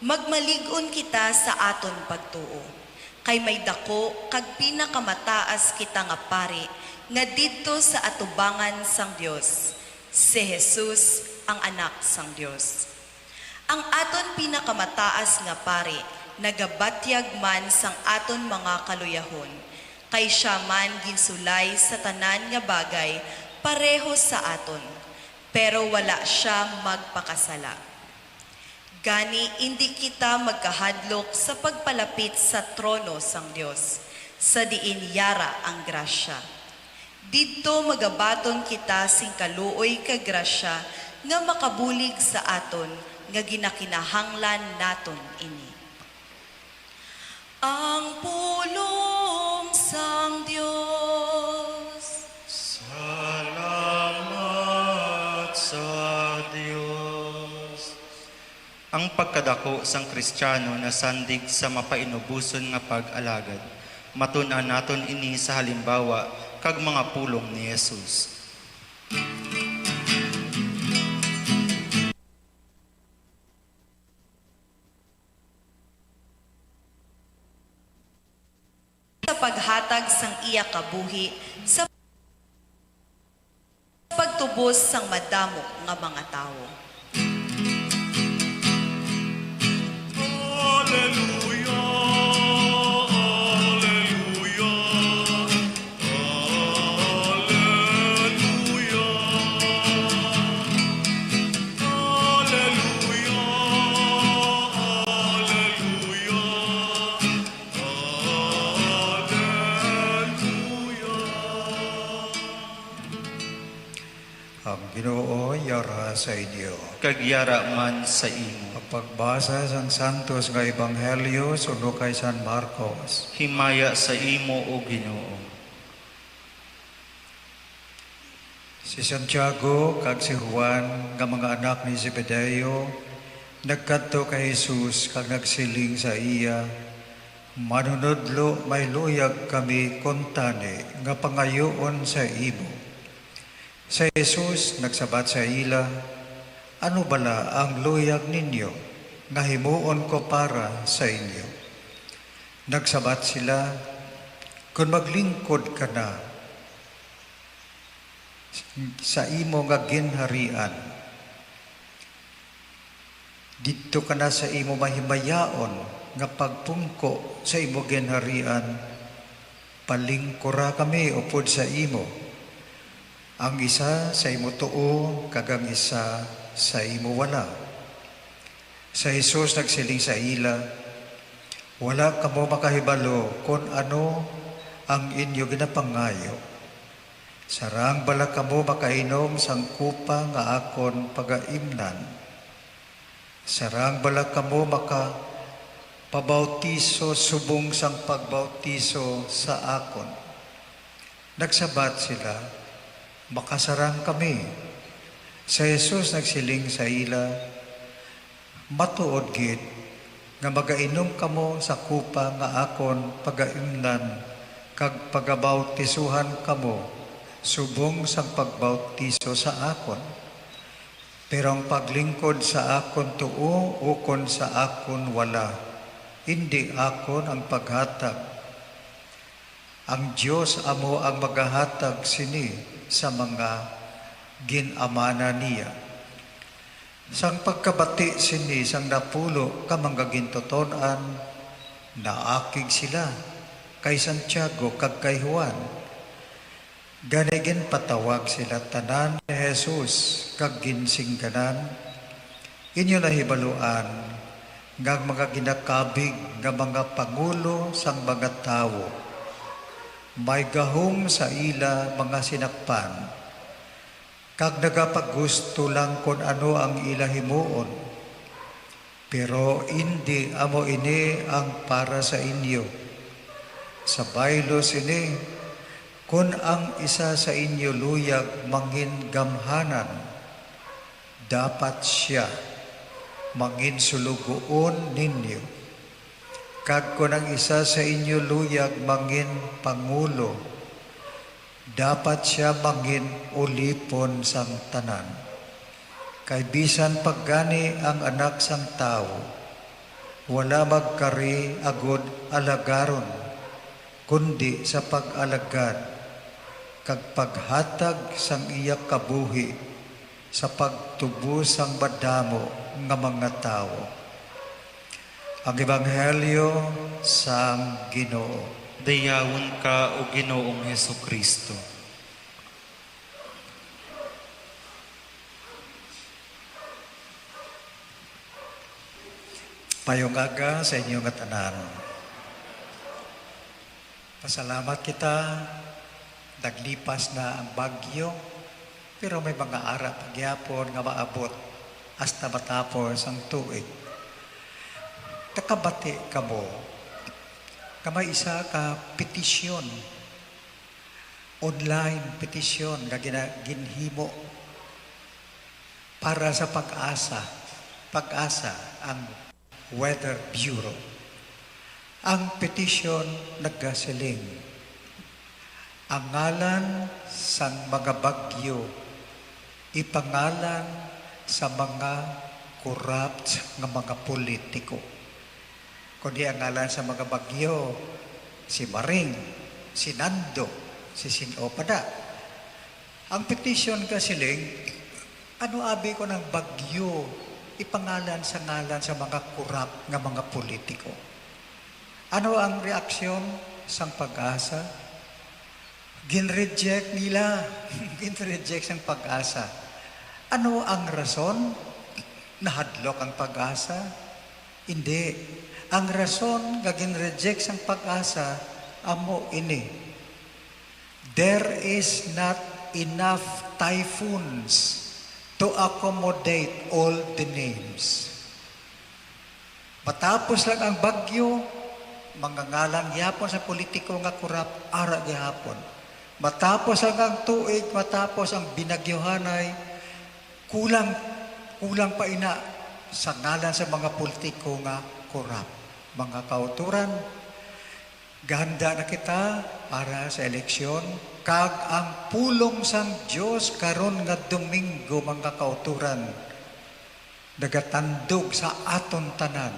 magmalig-on kita sa aton pagtuo, kay may daku kag pinakamataas kita nga pari nga didto sa atubangan sang Dios, si Jesus, ang Anak sang Dios. Ang aton pinakamataas nga pari nagabatyag man sang aton mga kaluyahon, kay sia man ginsulay sa tanan nga bagay pareho sa aton, pero wala sia magpakasala. Gani, indi kita magkahadlok sa pagpalapit sa trono sang Dios, sa diin yara ang grasya. Didto magabaton kita sing kaluoy kag grasya nga makabulig sa aton nga ginakinahanglan naton ini. Ang pulong sang Dios. Salamat sa Dios. Ang pagkadako sang Kristiyano nasandig sa mapainuboson nga pag-alagad. Matun-an naton ini sa halimbawa kag mga pulong ni Jesus. Sa paghatag sang iya kabuhi sa pagtubos sang madamo nga mga tawo. Alleluia, alleluia, alleluia. Alleluia, alleluia, alleluia. Ang Ginoo yara sa inyo. Kag yara man sa imo. Ang pagbasa sang santos nga ebanghelyo suno kay San Marcos. Himaya sa imo, O Ginoo. Si Santiago kag si Juan, nga mga anak ni Zebedeo, nagkadto kay Jesus kag nagsiling sa iya, "Manunodlo, may luyag kami kuntani nga pangayuon sa imo." Si Jesus nagsabat sa ila, "Ano bala ang luyag ninyo nga himuon ko para sa inyo?" Nagsabat sila, "Kon maglingkod ka na sa imo nga ginharian, didto ka na sa imo mahimayaon nga pagpungko sa imo ginharian, palingkura kami upod sa imo, ang isa sa imo tuo kag ang isa sa imo wala." Si Jesus nagsiling sa ila, "Wala kamo makahibalo kon ano ang inyo ginapangayo. Sarang bala kamo makainom sang kupa nga akon pagaimnan? Sarang bala kamo makapabautiso subong sang pagbautiso sa akon?" Nagsabat sila, "Makasarang kami." Si Jesus nagsiling sa ila, "Matuod gid nga magainom kamo sa kupa nga akon pagaimnan kag pagabautisuhan kamo subong sang pagbautiso sa akon. Pero ang paglingkod sa akon tuo ukon sa akon wala, indi akon ang paghatag. Ang Dios amo ang magahatag sini sa mga gin-amana niya." Sang pagkabati sini sang napulo ka mga gintuton-an, naakig sila kay Santiago kag kay Juan. Gani ginpatawag sila tanan ni Jesus kag ginsingganan, "Inyo nahibaluan nga ang mga ginakabig nga mga pangulo sang mga tawo may gahom sa ila mga sinakpan, kag nagapagusto lang kon ano ang ila himuon. Pero indi amo ini ang para sa inyo. Sa baylo sini, kon ang isa sa inyo luyag mangin gamhanan, dapat sia mangin sulugoon ninyo. Kag kon ang isa sa inyo luyag mangin pangulo, dapat sia mangin ulipon sang tanan. Kay bisan pa gani ang Anak sang Tawo wala magkari agud alagaron, kundi sa pag-alagad kag paghatag sang iya kabuhi sa pagtubos sang madamo nga mga tawo." Ang Ebanghelyo sang Ginoo. Dayawon ka, O Ginoong Jesu-Cristo. Mayong aga sa inyo nga tanan. Pasalamat kita, naglipas na ang bagyo, pero may mga ara pa gyapon nga maabot hasta matapos ang tuig. Nakabati kamo nga may isa ka petisyon, online petisyon nga gina-, ginhimo para sa PAGASA. PAGASA ang Weather Bureau. Ang petisyon nagasiling, ang ngalan sang mga bagyo ipangalan sa mga corrupt nga mga politiko. Kundi ang ngalan sa mga bagyo, si Maring, si Nando, si sin-o pa da. Ang petisyon gasiling, ano abi kon ang bagyo ipangalan sa ngalan sa mga corrupt nga mga politiko? Ano ang reaksyon sang PAGASA? Ginreject nila. Ginreject sang PAGASA. Ano ang rason? Nahadlok ang PAGASA? Hindi. Ang rason nga ginreject sang PAGASA amo ini. There is not enough typhoons to accommodate all the names. Matapos lang ang bagyo, mangangalan gihapon sa politiko nga korap, ara gihapon. Matapos lang ang tuig, matapos ang binagyohanay, kulang, kulang pa ina sa ngalan sa mga politiko nga korap. Mga kauturan, gahanda na kita para sa eleksyon, kag ang pulong sang Dios karon nga Domingo, mga kauturan, nagatandog sa aton tanan,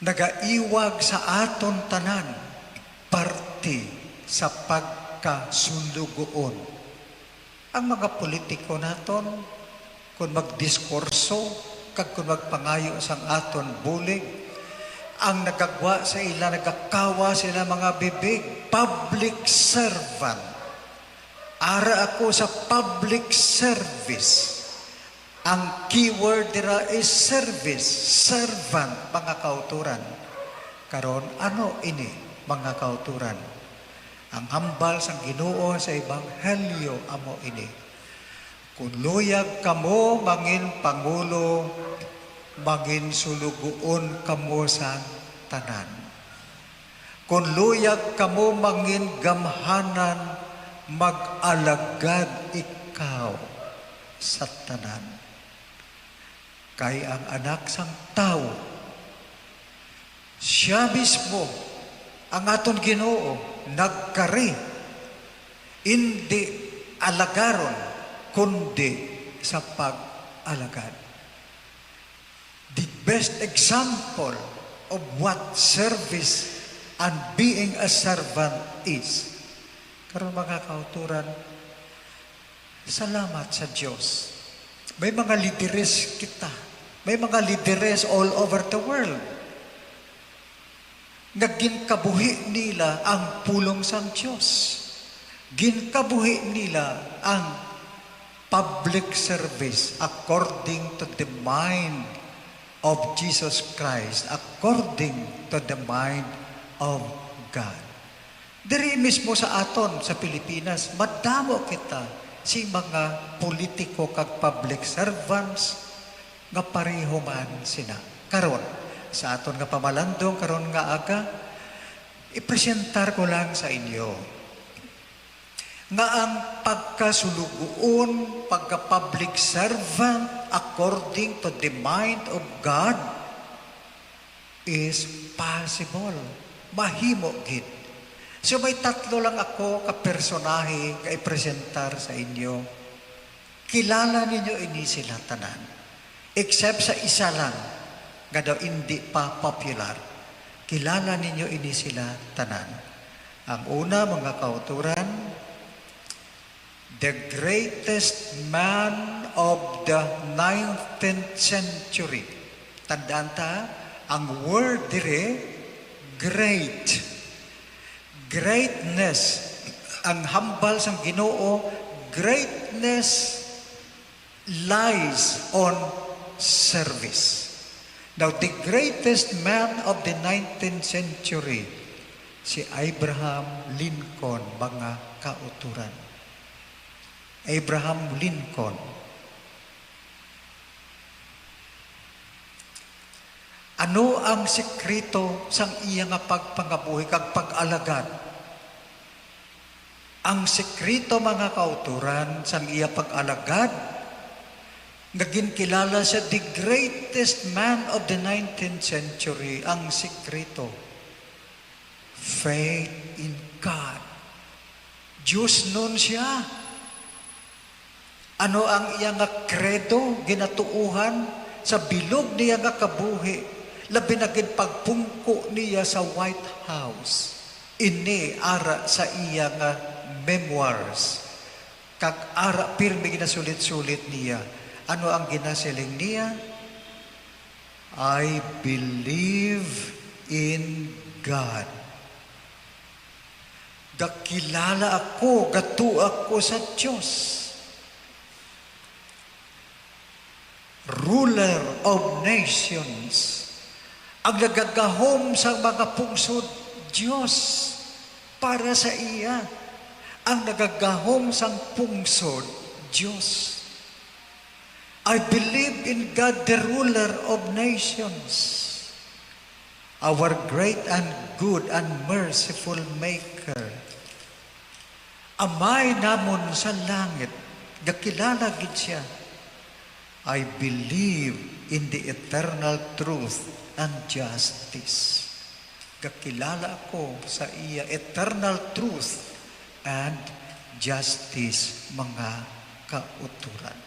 nagaiwag sa aton tanan, parte sa pagkasuloguon. Ang mga politiko naton, kun magdiskurso kag kun magpangayo sang aton bulig, ang nagagwa sa ila, nagakawa sa ila mga bibig, public servant. Ara ako sa public service. Ang keyword dira is service, servant, mga kauturan. Karon, ano ini, mga kauturan? Ang hambal sang Ginoo sa Ebanghelyo amo ini: Kon luyag kamo mangin pangulo, mangin sulugoon kamo sa tanan. Kon luyag kamo mangin gamhanan, mag-alagad ikaw sa tanan. Kay ang Anak sang Tawo, sia mismo, ang aton Ginoo, nagkari, indi alagaron, kundi sa pag-alagad. The best example of what service and being a servant is. Karon, mga kauturan, salamat sa Dios. May mga lideres kita. May mga lideres all over the world nga ginkabuhi nila ang pulong sang Dios. Ginkabuhi nila ang public service according to the mind of Jesus Christ, according to the mind of God. Diri mismo sa aton sa Pilipinas, madamo kita sing mga politiko kag public servants nga pareho man sina. Karon, sa aton nga pamalandong karon nga aga, ipresentar ko lang sa inyo nga ang pagkasulugoon, pagka-public servant according to the mind of God is possible. Mahimo gid. So, may tatlo lang ako ka personahe nga ipresentar sa inyo. Kilala ninyo ini sila tanan, except sa isa lang nga daw indi pa popular. Kilala ninyo ini sila tanan. Ang una, mga kauturan, the greatest man of the nineteenth century. Tandaan ta, ang word dire, great. Greatness, ang hambal sang Ginoo, greatness lies on service. Now, the greatest man of the nineteenth century, si Abraham Lincoln, mga kauturan. Abraham Lincoln. Ano ang sekreto sang iya nga pagpangabuhi kag pag-alagad? Ang sekreto, mga kauturan, sang iya pag-alagad, nga ginkilala siya the greatest man of the nineteenth century, ang sekreto, faith in God. Diosnon siya. Ano ang iya nga kredo, ginatuohan sa bilog niya nga kabuhi, labi na gid pagpungko niya sa White House? Ini ara sa iya nga memoirs, kag ara pirmi ginasulit-sulit niya. Ano ang ginasiling niya? "I believe in God." Gakilala ako, gatuo ako sa Dios. Ruler of nations. Ang nagagahom sa mga pungsod, Dios. Para sa iya, ang nagagahom sang pungsod, Dios. "I believe in God, the ruler of nations, our great and good and merciful Maker." Amay namon sa langit, gakilala gid siya. "I believe in the eternal truth and justice." Gakilala ako sa iya eternal truth and justice, mga kauturan.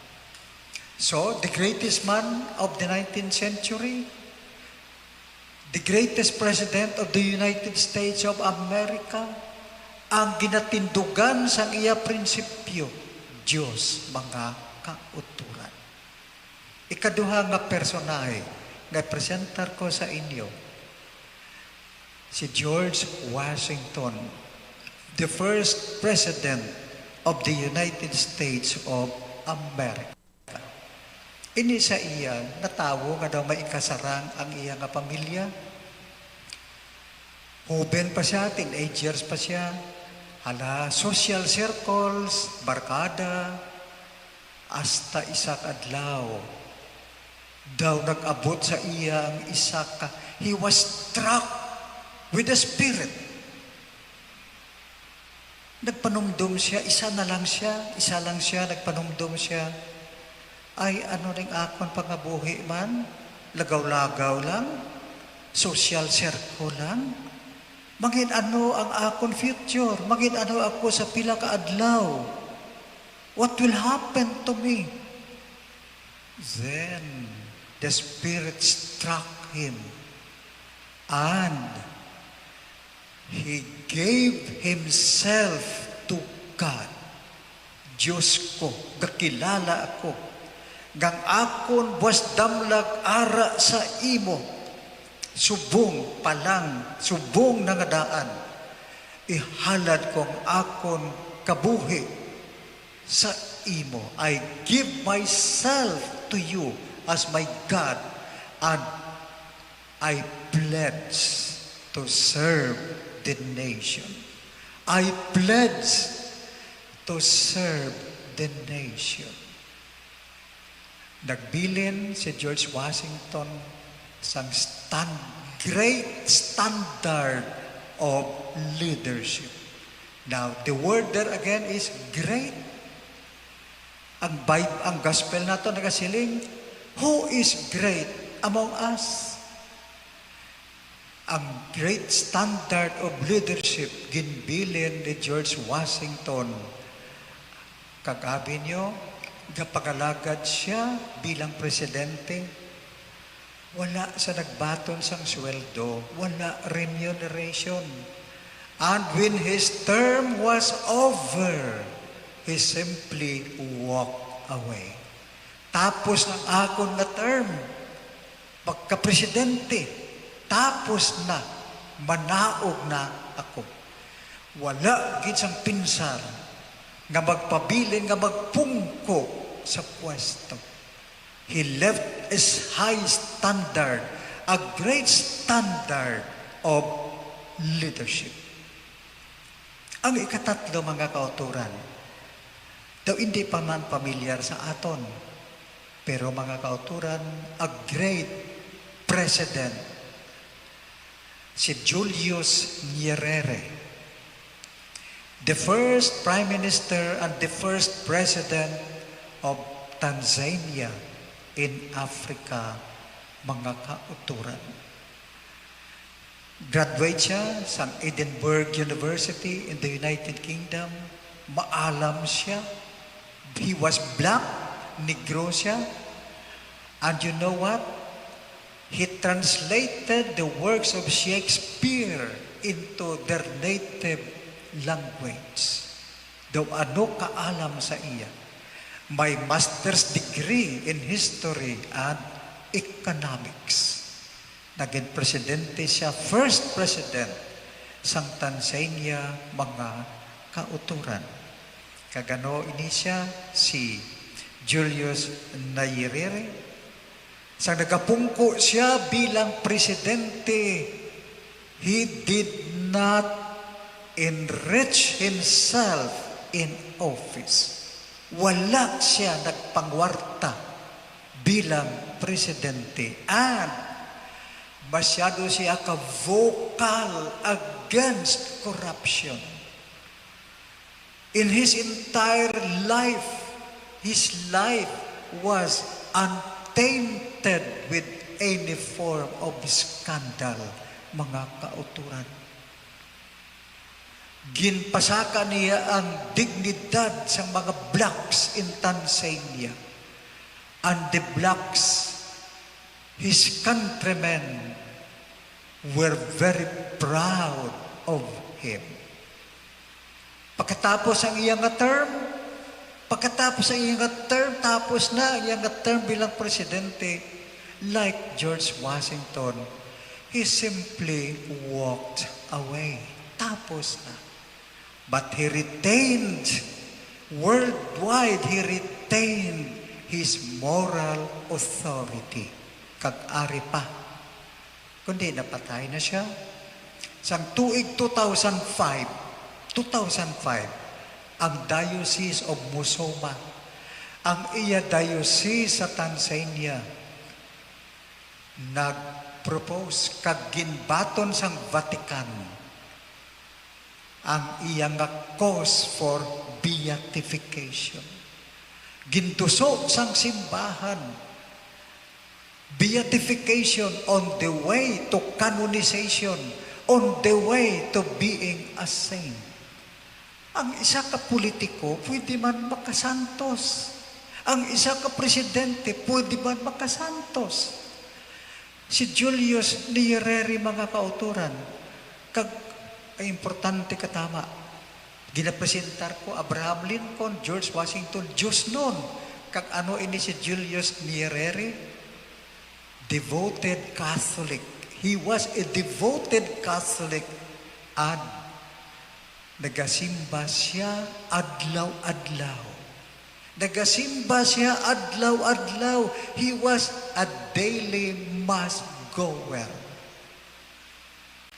So, the greatest man of the nineteenth century, the greatest president of the United States of America, ang ginatindugan sang iya prinsipyo, Dios, mga kauturan. Ikaduha nga personahe nga presentar ko sa inyo, si George Washington, the first president of the United States of America. Ini sa iya natawo nga daw may ikasarang ang iya nga pamilya. Hoben pa siya, teenagers pa siya. Hala, social circles, barkada, hasta isa ka adlaw, daw nag-abot sa iya ang isa ka, he was struck with the Spirit. Nagpanumdom siya, isa na lang siya, isa lang siya, nagpanumdom siya. Ay, ano ning akon pangabuhi man? Lagaw-lagaw lang? Social circle lang? Mangin ano ang akon future? Mangin ano ako sa pila ka adlaw? What will happen to me? Then the Spirit struck him, and he gave himself to God. Diyos ko, gakilala ako nga ang akon buas damlag ara sa imo. Subong pa lang, subong na nga daan, ihalad ko ang akon kabuhi sa imo. I give myself to you as my God, and I pledge to serve the nation. I pledge to serve the nation. Nagbilin si George Washington sang stand, great standard of leadership. Now, the word there again is great. Ang Bib-, ang gospel nato nagasiling, "Who is great among us?" Ang great standard of leadership ginbilin ni George Washington. Kag abi niyo, gapangalagad siya bilang presidente. Wala sa nagbaton sang sweldo, wala remuneration. And when his term was over, he simply walked away. Tapos na ang akon nga term, pagka-presidente, tapos na, manaog na ako. Wala gid sang pinsar nga magpabilin nga magpungko sa pwesto. He left a high standard, a great standard of leadership. Ang ikatatlo, mga kauturan, daw hindi pa man pamilyar sa aton, pero, mga kauturan, a great president, si Julius Nyerere, the first prime minister and the first president of Tanzania in Africa, mga kauturan. Graduate siya sa Edinburgh University in the United Kingdom. Maalam siya. He was black, negro siya. And you know what? He translated the works of Shakespeare into their native language. Daw ano kaalam sa iya? May master's degree in history and economics. Naging presidente siya, first president sang Tanzania, mga kauturan. Kag ano ini siya? Si Julius Nyerere. Sang nagapungko siya bilang presidente, he did not enrich himself in office. Wala siya nagpangwarta bilang presidente. And masyado siya ka vocal against corruption. In his entire life, his life was untainted with any form of scandal, mga kauturan. Ginpasaka niya ang dignidad sang mga blacks in Tanzania. And the blacks, his countrymen, were very proud of him. Pagkatapos ang iya nga term, pagkatapos ang iya nga term, tapos na ang iya nga term bilang presidente, like George Washington, he simply walked away. Tapos na. But he retained, worldwide, he retained his moral authority, kag ari pa, kundi napatay na sia. Sang tuig two thousand five, two thousand five, ang Diocese of Musoma, ang iya diocese sa Tanzania, nag-propose kag ginbaton sang Vatican ang iya nga cause for beatification. Ginduso sang simbahan, beatification on the way to canonization, on the way to being a saint. Ang isa ka politiko pwede man makasantos. Ang isa ka presidente pwede man makasantos. Si Julius Nyerere, mga kauturan, kag ay importante katama. Ginapresentar ko Abraham Lincoln, George Washington, Dios nun. Kag ano ini si Julius Nyerere? Devoted Catholic. He was a devoted Catholic and nagasimba siya adlaw-adlaw. Nagasimba siya adlaw-adlaw. He was a daily mass goer.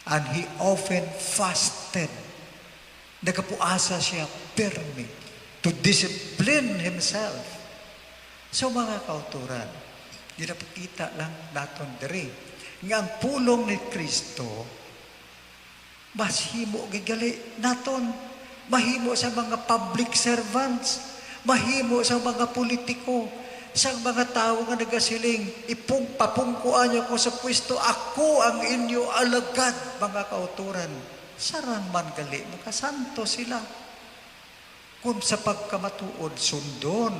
And he often fasted. Nagapuasa siya pirmi to discipline himself. So, mga kauturan, ginapakita lang naton diri nga ang pulong ni Kristo mas himo gid gali naton, mahimo sa mga public servants, mahimo sa mga politiko, sa mga tawo nga nagasiling, "Ipung-, papungkuan niyo ako sa pwesto, ako ang inyo alagad," mga kauturan. Sarang man gali, makasanto sila. Kung sa pagkamatuod, sundon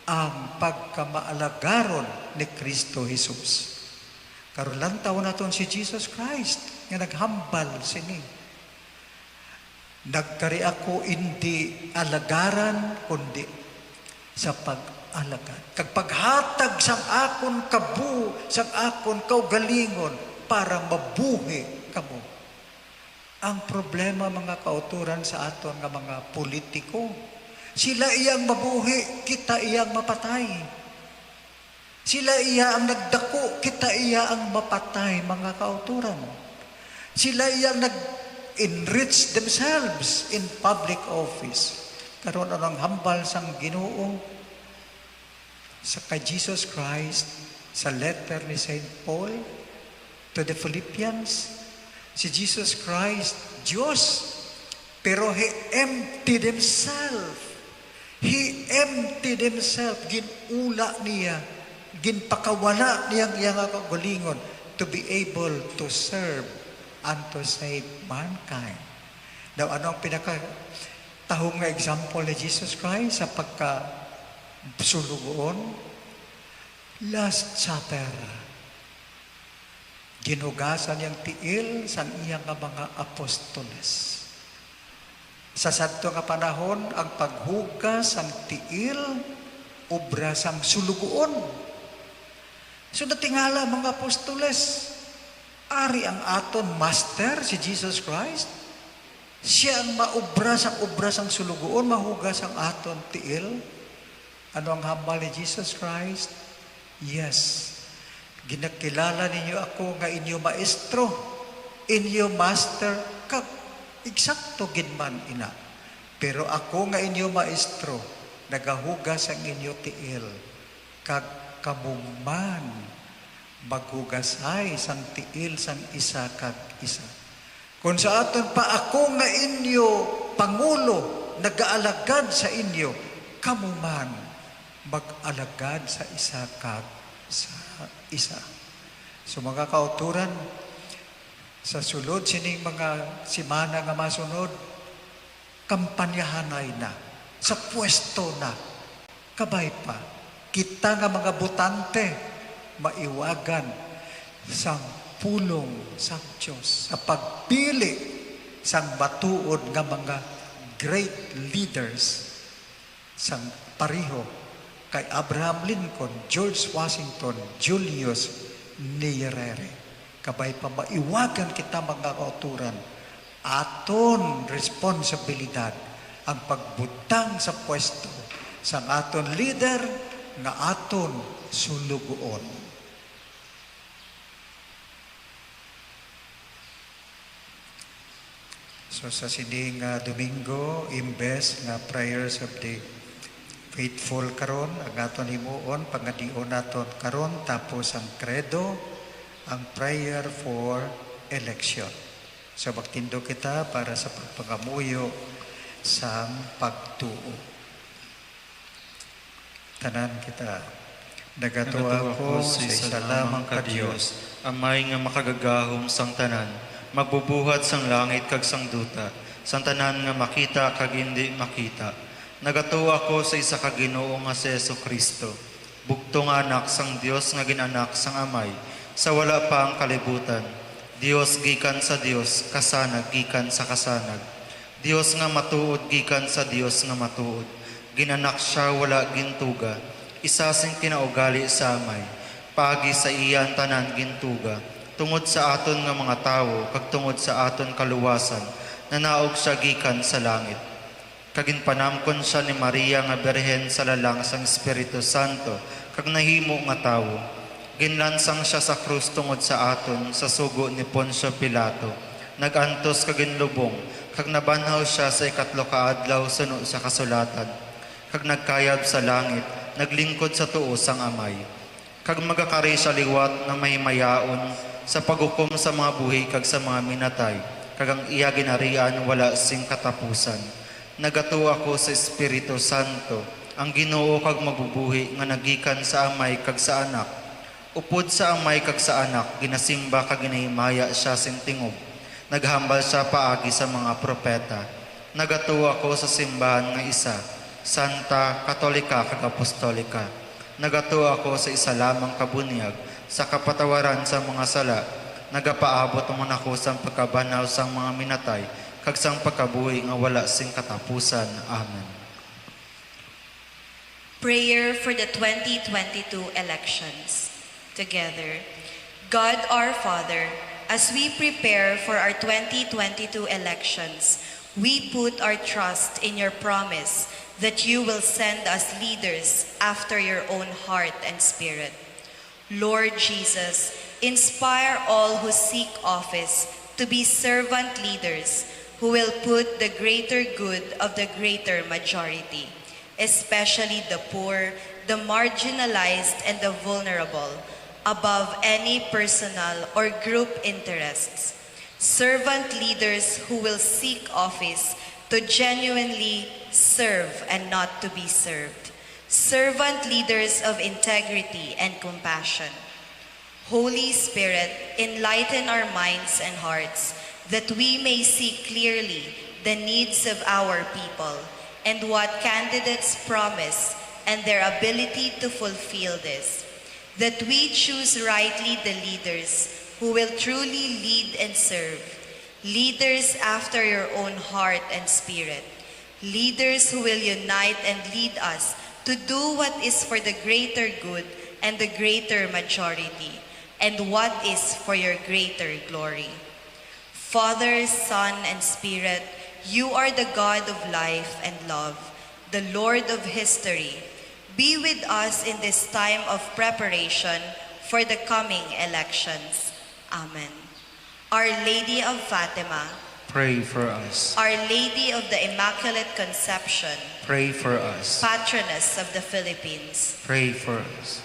ang pagkamaalagaron ni Kristo Jesus. Karon, lantawon naton si Jesus Christ nga naghambal sini. "Nagkari ako indi alagaran, kundi sa pag-alagad, kag paghatag sang akon kabu-, sang akon kaugalingon para mabuhi kamo." Ang problema, mga kauturan, sa aton nga mga politiko, sila iyang mabuhi, kita iyang mapatay. Sila iya ang nagdako, kita iya ang mapatay, mga kauturan. Sila iya ang nag-enrich themselves in public office. Karon, anong hambal sang Ginoo? Sa kay Jesus Christ, sa letter ni Saint Paul to the Philippians, si Jesus Christ, Dios, pero He emptied Himself. He emptied Himself. Ginula niya, ginpakawala niya ang iya nga kaugalingon to be able to serve and to save mankind. Now, ano ang pinakatahom nga example ni Jesus Christ sa pagka sulugoon? Last Supper. Ginhugasan niya ang tiil sang iya nga mga apostoles. Sa sadto nga panahon, ang paghugas sang tiil, obra sang sulugoon. So, natingala, mga apostoles, ari ang aton Master, si Jesus Christ. Siya ang maobra sang obra sang sulugoon, mahugas ang aton tiil. Ano ang hambal ni Jesus Christ? Yes. Ginakilala ninyo ako nga inyo maestro, inyo master, kag eksakto gid man ina. Pero ako nga inyo maestro, nagahugas ang inyo tiil, kag kamo man maghugasay sang tiil sang isa kag isa. Kon sa aton pa, ako nga inyo pangulo nagaalagad sa inyo, kamo man mag-alagad sa isa kag sa isa. So, mga kauturan, sa sulod sining mga semana nga masunod, kampanyahanay na, sa pwesto na. Kabay pa, kita nga mga botante maiwagan sang pulong sang Dios sa pagpili sang matuod nga mga great leaders sang pareho kay Abraham Lincoln, George Washington, Julius Nyerere. Kabay pa, maiwagan kita, mga kauturan, aton responsibilidad ang pagbutang sa pwesto sang aton leader, nga aton sulugoon. So, sa sini nga Domingo, imbes nga prayers of the faithful karon, ang aton himuon, pangadion naton karon, tapos ang Credo, ang prayer for election. So, magtindog kita para sa pagpangamuyo sang pagtuo. Tanan kita. Nagatuo ako sa isa lamang ka Dios, Amay nga makagagahom sang tanan, magbubuhat sang langit kag sang duta, sang tanan nga makita kag indi makita. Nagatuo ako sa isa ka Ginoo nga si Jesu-Cristo, bugtong nga Anak sang Dios nga gin-anak sang Amay, sa wala pa ang kalibutan. Dios gikan sa Dios, kasanag gikan sa kasanag. Dios nga matuod gikan sa Dios nga matuod. Gin-anak sia, wala gintuga. Isa sing kinaugali sa Amay. Paagi sa iya ang tanan gintuga. Tungod sa aton nga mga tawo, kag tungod sa aton kaluwasan, nanaog sia gikan sa langit. Kag ginpanamkon sia ni Maria nga Birhen sa lalang sang Espiritu Santo, kag nahimo nga tawo. Ginlansang sia sa krus tungod sa aton sa sugo ni Poncio Pilato. Nag-antos kag ginlubong, kag nabanhaw sia sa ikatlo ka adlaw suno sa kasulatan. Kag nagkayab sa langit, naglingkod sa tuo sang Amay. Kag magakari sia liwat nga mahimayaon sa paghukom sa mga buhi kag sa mga minatay, kag ang iya ginharian wala sing katapusan. Nagatuo ako sa Espiritu Santo, ang Ginoo kag Magbubuhi nga nagikan sa Amay kag sa Anak. Upod sa Amay kag sa Anak ginasimba kag ginahimaya sia sing tingob. Naghambal sia paagi sa mga propeta. Nagatuo ako sa simbahan nga isa, santa, katolika, kag apostolika. Nagatuo ako sa isa lamang ka bunyag sa kapatawaran sang mga sala. Nagapaabot man ako sang pagkabanhaw sang mga minatay kag sang pagkabuhi nga wala sing katapusan. Amen. Prayer for the twenty twenty-two elections. Together, God our Father, as we prepare for our twenty twenty-two elections, we put our trust in your promise that you will send us leaders after your own heart and spirit. Lord Jesus, inspire all who seek office to be servant leaders who will put the greater good of the greater majority, especially the poor, the marginalized, and the vulnerable, above any personal or group interests. Servant leaders who will seek office to genuinely serve and not to be served. Servant leaders of integrity and compassion. Holy Spirit, enlighten our minds and hearts that we may see clearly the needs of our people and what candidates promise and their ability to fulfill this. That we choose rightly the leaders who will truly lead and serve, leaders after your own heart and spirit, leaders who will unite and lead us to do what is for the greater good and the greater majority, and what is for your greater glory. Father, Son, and Spirit, you are the God of life and love, the Lord of history. Be with us in this time of preparation for the coming elections. Amen. Our Lady of Fatima, pray for us. Our Lady of the Immaculate Conception, pray for us. Patroness of the Philippines, pray for us.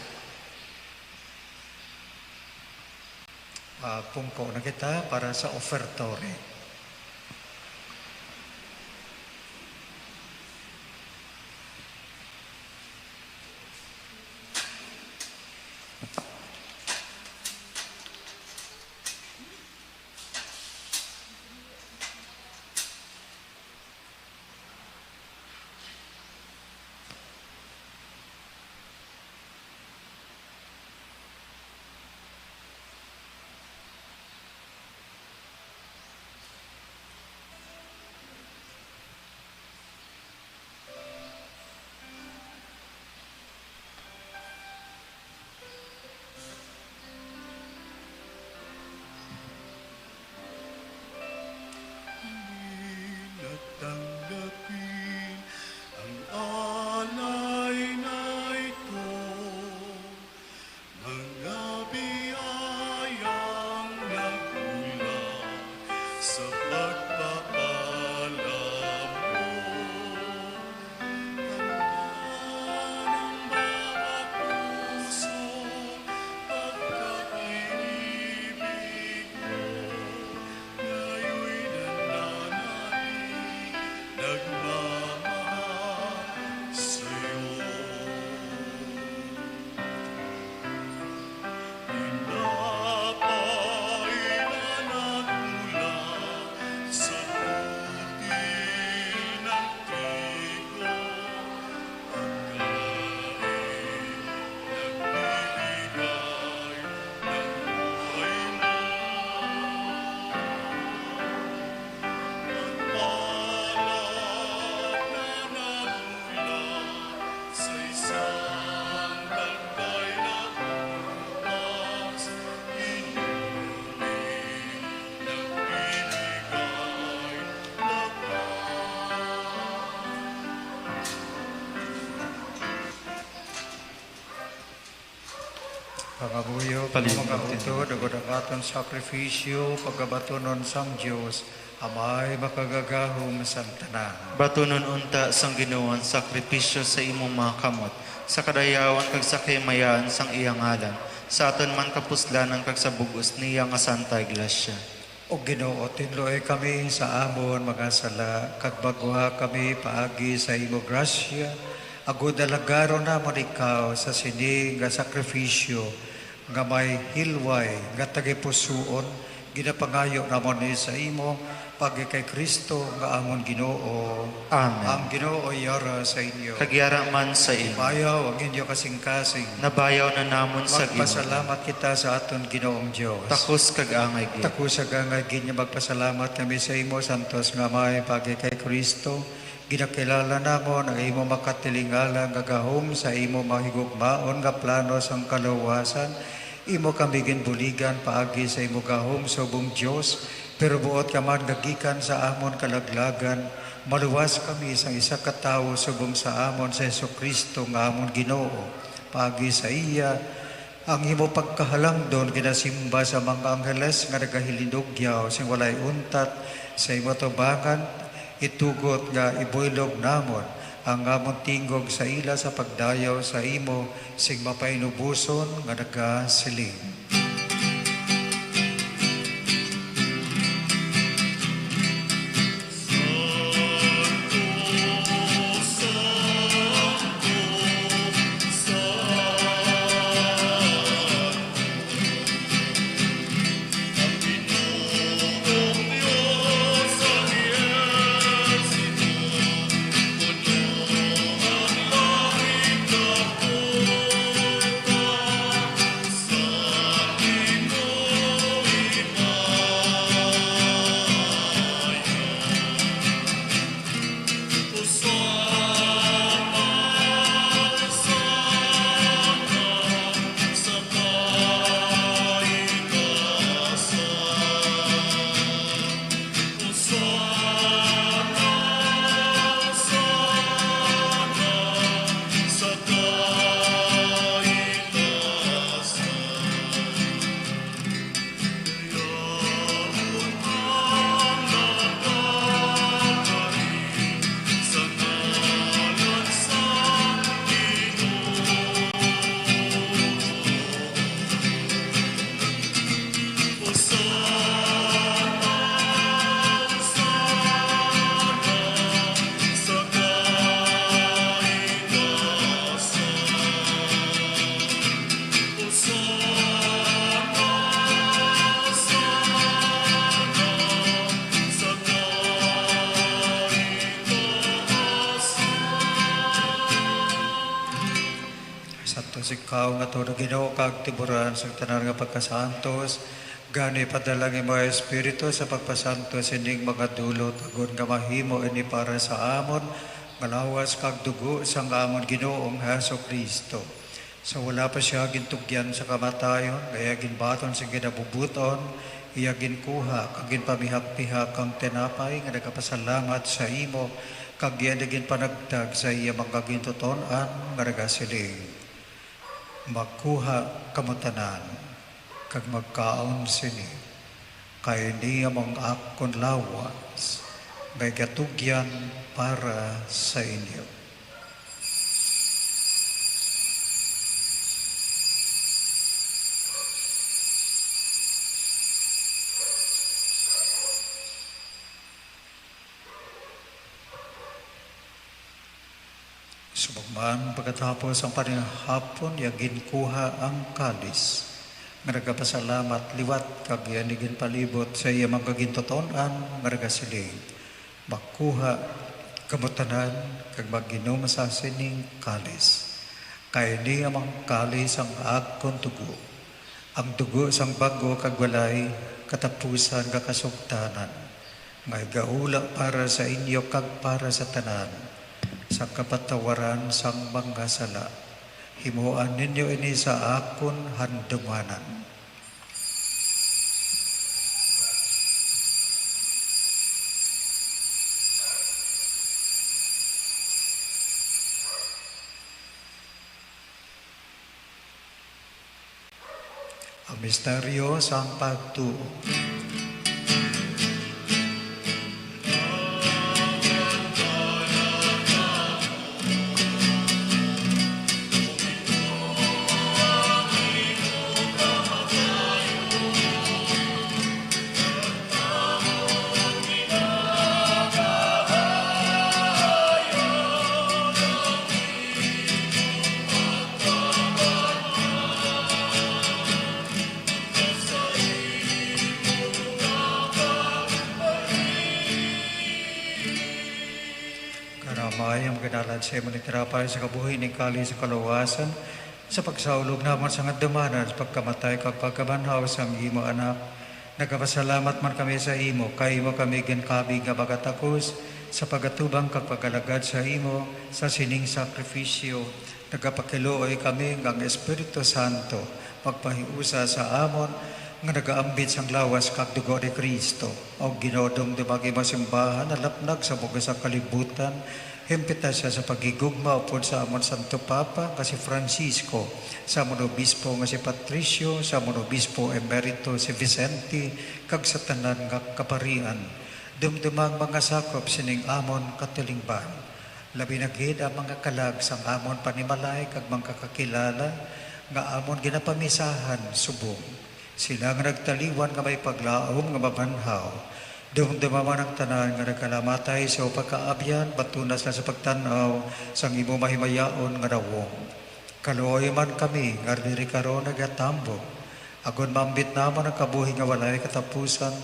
Ah, pungko na kita para sa offertory. Pangamuyo, palibot mga utod, agud ang aton sakripisyo, pagabatunon sang Dios, Amay makagagahom sang tanan. Batunon unta sang Ginoo ang sakripisyo sa imong mga kamot, sa kadayawan kag sa kahimayaan sang iya ngalan, sa aton man kapuslanan kag sa bug-os niya nga Santa Iglesia. O Ginoo, tinluoy kami sa amon mga sala, kag baguha kami paagi sa imo grasya, agud alagaron namon ikaw sa sini nga sakripisyo nga may hilway nga tagipusoon, ginapangayo namon ni sa imo, paagi kay Cristo nga amon Ginoo. Amen. Ang Ginoo yara sa inyo. Kag yara man sa imo. Bayaw ang inyo kasing-kasing. Nabayaw na namon sa Ginoo. Magpasalamat kita sa aton Ginoong Dios. Takos kag angay gid. Takos kag angay gid nga magpasalamat kami sa imo, Santos nga Amay, paagi kay Cristo. Ginakilala namon ang imo makatilingala nga gahom sa imo mahigugmaon nga plano sang kaluwasan. Imo kami ginbuligan paagi sa imo gahom subong Dios, pero buot ka man nga gikan sa amon kalaglagan, maluwas kami sang isa ka tawo subong sa amon si Jesu-Cristo nga amon Ginoo. Paagi sa iya, ang imo pagkahalangdon ginasimba sa mga angheles nga nagahilinugyaw sing walay untat sa imo atubangan. Itugot nga ibuylog namon ang amon tingog sa ila sa pagdayaw sa imo sing mapainuboson nga nagasiling. Santos ikaw nga tuod, Ginoo, kag tiburan sang tanan nga pagkasantos. Gani, padala ang imo Espiritu sa pagpasantos sining mga dulot, agod nga mahimo ini para sa amon nga lawas kag dugo sang amon Ginoong Jesu-Cristo. Sa wala pa sia gintugyan sa kamatayon, nga iya ginbaton sing kinabubuton, iya ginkuha kag ginpamihak-pihak ang tinapay nga nagapasalamat sa imo, kag iya ginpanagtag sa iya mga gintuton-an nga nagasiling: Magkuha kamo tanan kag magkaon sini, kay ini amo ang akon lawas nga igatugyan para sa inyo. Subong man, pagkatapos ang panihapon, iya ginkuha ang kalis, nga nagapasalamat liwat, kag iya ini ginpalibot sa iya mga gintuton-an, nga nagasiling: Magkuha kamo tanan kag mag-inom sa sining kalis, kay ini amo ang kalis sang akon dugo, ang dugo sang bag-o kag walay katapusan nga kasugtanan, nga igaula para sa inyo kag para sa tanan, sa kapatawaran sang mga sala. Himoa ninyo ini sa akon handumganan. Ang misteryo sang pagtuo. Karamay ang maganalan sa imo ni tinapay sa kabuhi ning kali sa kaluwasan, sa pagsaulog namon sa ngadamanan sa pagkamatay kag pagkabanhaw sang imo Anak. Nagapasalamat man kami sa imo, kay imo kami ginkabig nga magatakos sa pagatubang kag pag-alagad sa imo sa sining sakrifisyo. Nagapakiluoy kami nga ang Espiritu Santo magpahiusa sa amon nga nagaambit sang lawas kag dugo ni Cristo. O Ginoo, dumduma ang imo simbahan nalapnag sa bug-os nga kalibutan. Himpita sia sa paghigugma upod sa amon Santo Papa nga si Francisco, sa amon obispo nga si Patricio, sa amon obispo emerito si Vicente, kag sa tanan nga kaparian. Dumduma ang mga sakop sining amon katilingban, labi na gid ang mga kalag sang amon panimalay kag magkakilala nga amon ginapamisahan subong sila nga nagtaliwan nga may paglaom nga mabanhaw. Dumduma man ang tanan nga nagkalamatay sa imo pagkaabyan, batuna sila sa pagtan-aw sang imo mahimayaon nga nawong. Kaluoy man kami nga diri karon nagatambong, agod maambit namon ang kabuhi nga walay katapusan.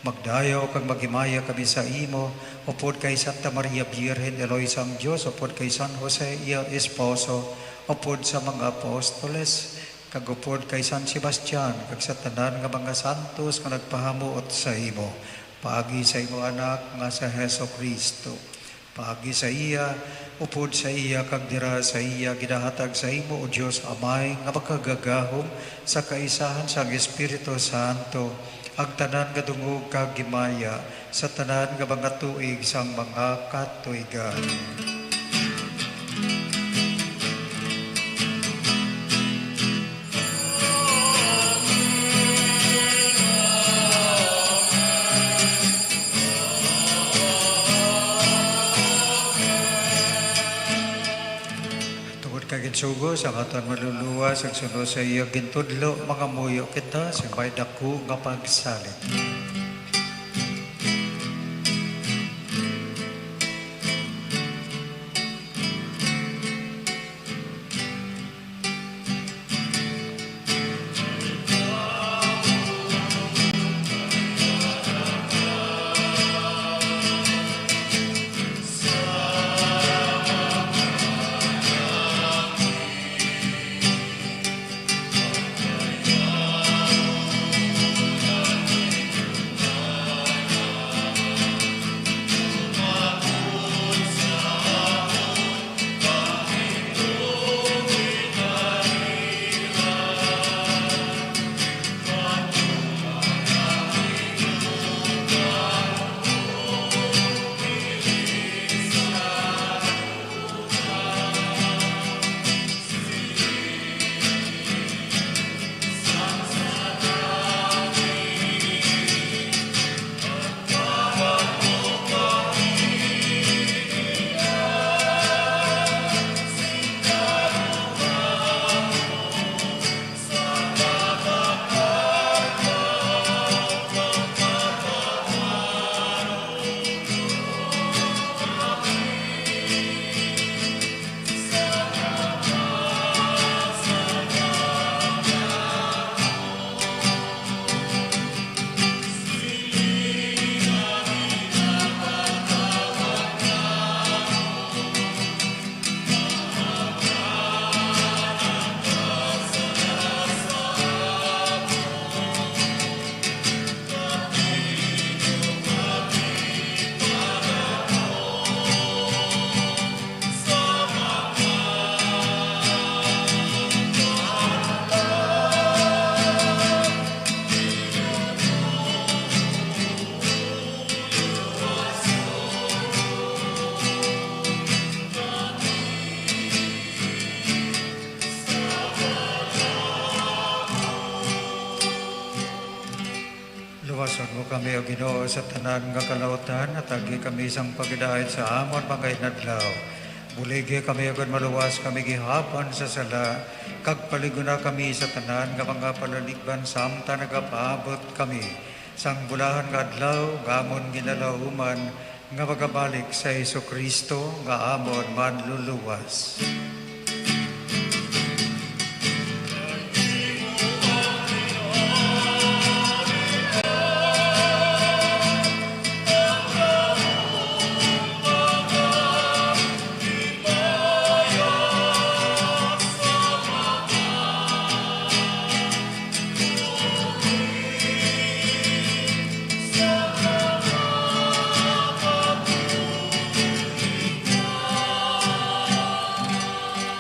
Magdayaw kag maghimaya kami sa imo, upod kay Santa Maria Birhen, Iloy sang Dios, upod kay San Jose, iya esposo, upod sa mga apostoles, kag upod kay San Sebastian, kag sa tanan nga mga santos nga nagpahamuot sa imo, paagi sa imo Anak nga si Jesu-Cristo. Paagi sa iya, upod sa iya, kag dira sa iya, ginahatag sa imo, O Dios Amay, nga makagagahom sa kaisahan sang Espiritu Santo, ang tanan nga dungog kag himaya sa tanan nga mga tuig sang mga katuigan. Tungod kay ginsugo sang aton Manluluwas, ang suno sa iya gintudlo, mangamuyo kita sa may dako nga pagsalig. Kami, O Ginoo, sa tanan nga kalautan, hatagi kami sang paghidait sa amon mga inadlaw. Buligi kami, agod maluwas kami gihapon sa sala, kag paliguna kami sa tanan nga mga palaligban, samtang nagapaabot kami sang bulahan nga adlaw nga amon ginalauman, nga magabalik sa Jesu-Cristo nga amon Manluluwas.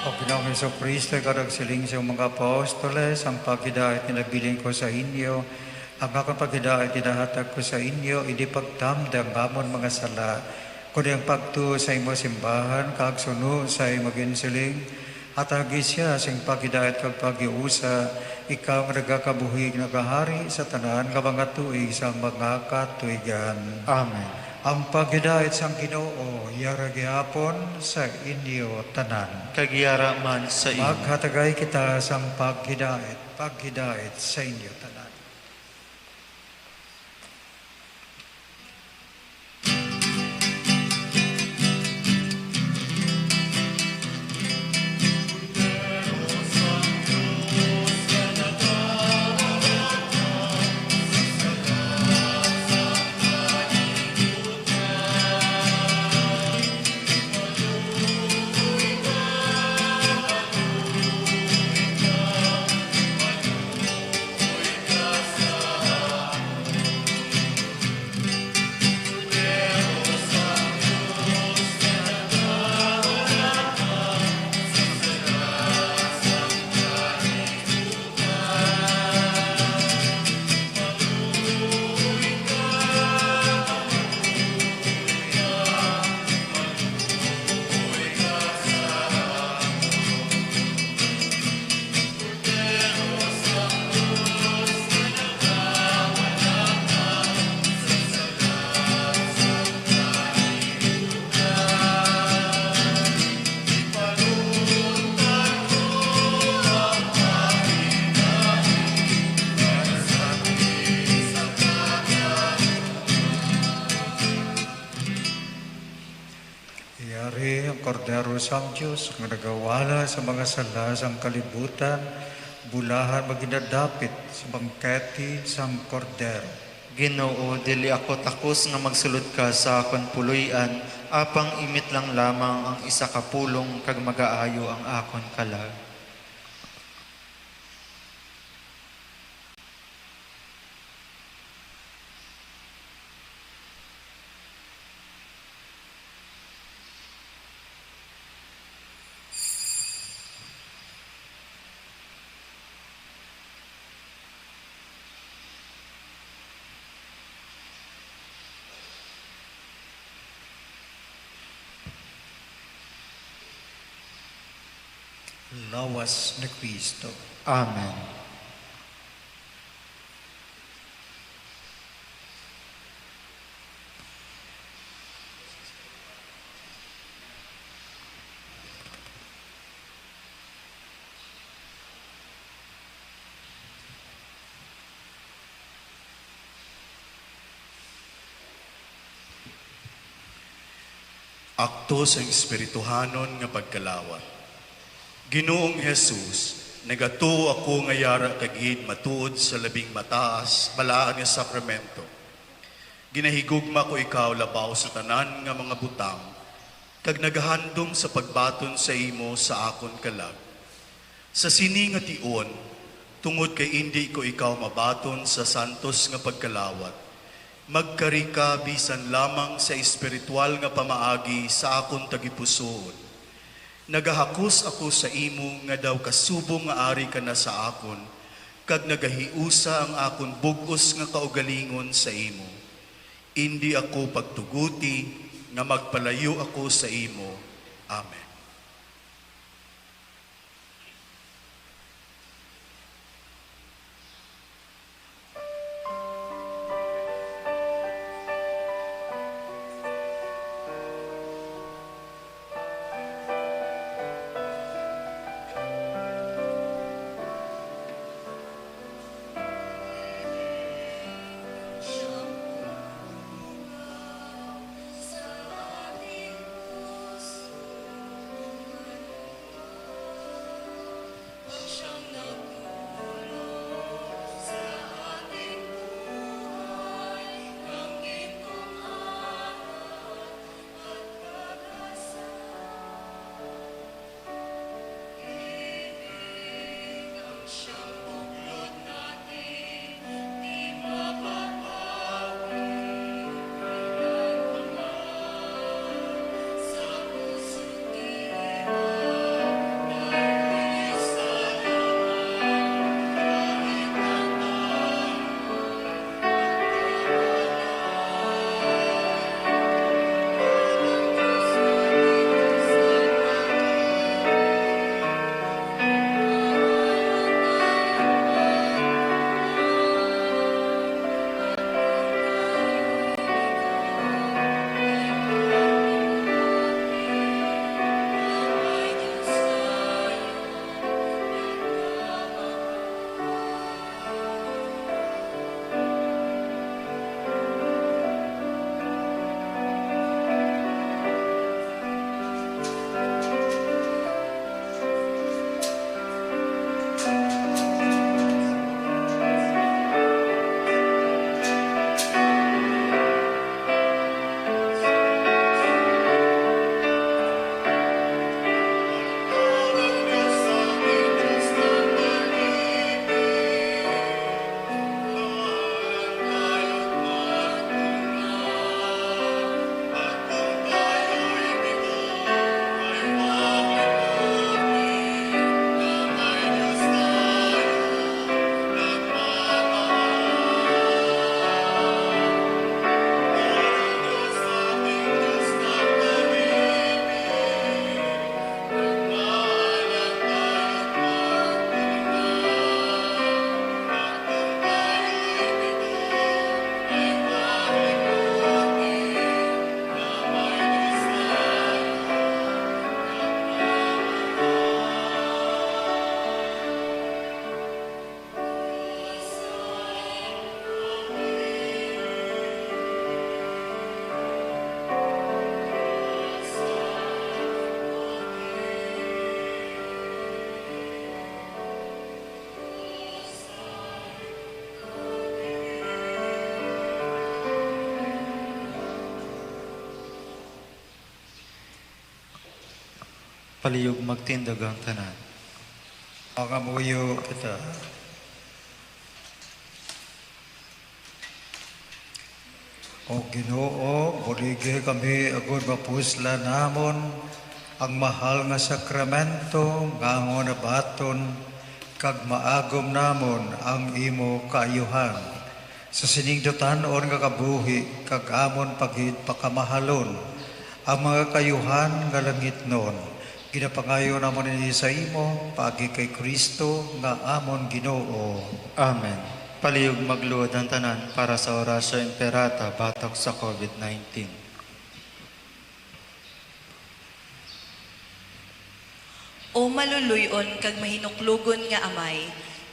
O Ginoong Jesu-Cristo, ikaw nagsiling sa mga apostoles, "Ang paghidait nga nabilin ko sa inyo, ang akon paghidait ginahatag ko sa inyo, indi pagtamda ang amon mga sala, kundi ang pagtuo sa imo simbahan, kag suno sa imo ginsiling, hatagi sia sing paghidait kag paghiusa, ikaw nga nagakabuhi, nagahari sa tanan nga mga tuig sang mga katuigan." Amen. Ang paghidait sang Ginoo yara gihapon sa inyo tanan. Kag yara man sa inyo. Maghatagay kita sang paghidait, paghidait sa inyo tanan. Yari ang Kordero sang Dios nga nagawala sa mga sala sang kalibutan, bulahan maginadapit sa bangkete sang Kordero. Ginoo, dili ako takos nga magsulod ka sa akon puloy-an, apang imit lang lamang ang isa ka pulong kag magaayo ang akon kalag. Lawas ni Cristo. Amen. Akto sang espirituhanon nga pagkalawat. Ginoong Jesus, nagatuo ako nga yara ka gid matuod sa labing mataas balaan nga sakramento. Ginahigugma ko ikaw labaw sa tanan nga mga butang, kag nagahandom sa pagbaton sa imo sa akon kalag. Sa sini nga tion, tungod kay indi ko ikaw mabaton sa santos nga pagkalawat, magkari ka bisan lamang sa espiritual nga pamaagi sa akon tagipusoon. Nagahakos ako sa imo nga daw kasubong nga ari ka na sa akon, kag nagahiusa ang akon bug-os nga kaugalingon sa imo. Indi ako pagtuguti nga magpalayo ako sa imo. Amen. Palihog magtindog ang tanan. Mangamuyo kita. O Ginoo, buligi kami agud mapuslan namon ang mahal nga sakramento nga amon nabaton, kag maagom namon ang imo kaayuhan. Sa sining dutan-on nga kabuhi kag amon pa gid pakamahalon ang mga kaayuhan nga langitnon, ginapangayo namon ini sa imo paagi kay Cristo nga amon Ginoo. Amen. Palihog magluhod ang tanan para sa Oratio Imperata batok sa covid nineteen. O maluluy-on kag mahinuklogon nga Amay,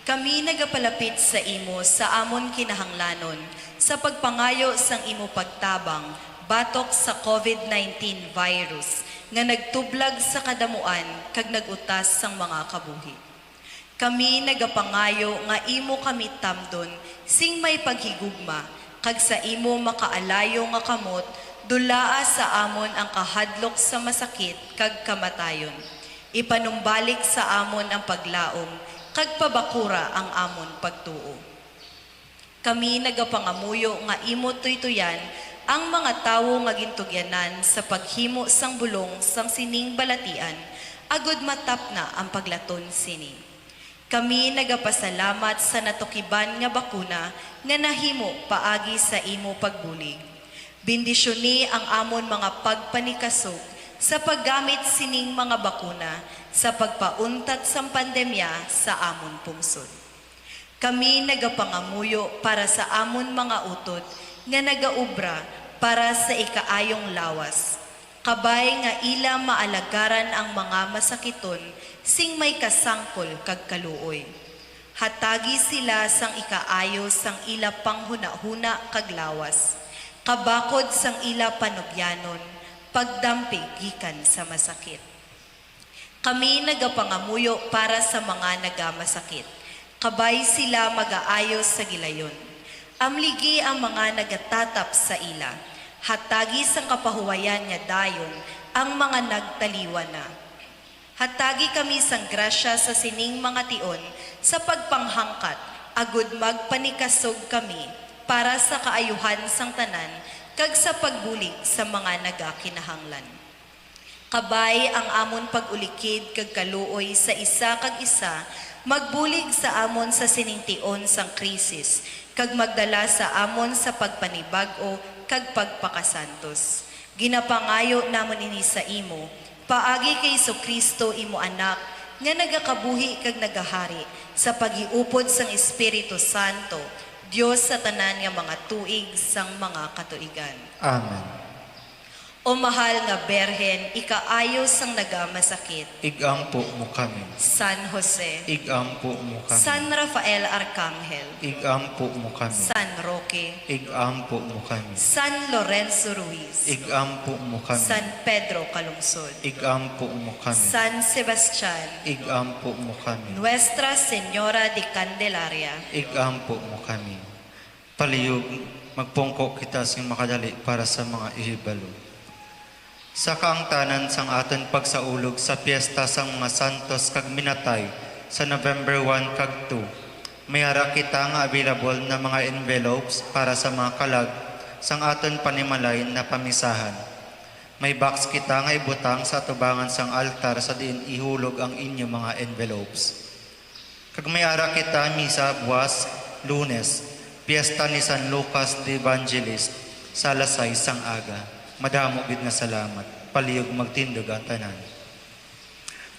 kami nagapalapit sa imo sa amon kinahanglanon sa pagpangayo sang imo pagtabang batok sa covid nineteen virus nga nagtublag sa kadamuan kag nag-utas sang mga kabuhi. Kami nagapangayo nga imo kami tamdon sing may paghigugma, kag sa imo makaalayo nga kamot, dulaa sa amon ang kahadlok sa masakit kag kamatayon. Ipanumbalik sa amon ang paglaom, kag pabakura ang amon pagtuo. Kami nagapangamuyo nga imo tuytoyan ang mga tawo nga gintugyanan sa paghimo sang bulong sang sining balatian, agud matapna ang paglaton sini. Kami nagapasalamat sa natukiban nga bakuna nga nahimo paagi sa imo pagbulig. Bendisyoni ang amon mga pagpanikasog sa paggamit sining mga bakuna sa pagpauntat sang pandemya sa amon pungsod. Kami nagapangamuyo para sa amon mga utod nga nagaobra para sa ikaayong lawas, kabay nga ila maalagaran ang mga masakiton sing may kasangkol kag kaluoy. Hatagi sila sang ikaayo sang ila panghunahuna kag lawas, kabakod sang ila panubyanon, pagdampi gikan sa masakit. Kami nagapangamuyo para sa mga nagamasakit, kabay sila magaayo sa gilayon. Amligi ang mga nagatatap sa ila. Hatagi sang kapahuwayan nga dayon ang mga nagtaliwan na. Hatagi kami sang grasya sa sining mga tion sa pagpanghangkat, agud magpanikasog kami para sa kaayuhan sang tanan kag sa pagbulig sa mga nagakinahanglan. Kabay ang amon pag-ulikid kag kaluoy sa isa kag isa, magbulig sa amon sa sining tion sang krisis, kag magdala sa amon sa pagpanibag-o kag pagpakasantos. Ginapangayo namon ini sa imo, paagi kay Jesu-Cristo, imo Anak, nga nagakabuhi kag nagahari sa paghiupod sang Espiritu Santo, Dios sa tanan nga mga tuig sang mga katuigan. Amen. O mahal nga Birhen, ikaayo sang nagamasakit. Ig-ampo mo kami. San Jose. Ig-ampo mo kami. San Rafael Arcangel. Ig-ampo mo kami. San Roque. Ig-ampo mo kami. San Lorenzo Ruiz. Ig-ampo mo kami. San Pedro Calungsod. Ig-ampo mo kami. San Sebastian. Ig-ampo mo kami. Nuestra Señora de Candelaria. Ig-ampo mo kami. Palihog, magpungko kita sing makadali para sa mga ihibalo. Sa kaangtanan sang aton pagsaulog sa Piesta sang mga Santos kag Minatay sa November one kag two, may ara kita nga available na mga envelopes para sa mga kalag sang aton panimalay na pamisahan. May box kita nga ibutang sa atubangan sang altar sa diin ihulog ang inyo mga envelopes. Kag may ara kita misa buas, Lunes, Piesta ni San Lucas the Evangelist, sa alas sais sang aga. Madamo gid nga salamat. Palihog magtindog ang tanan.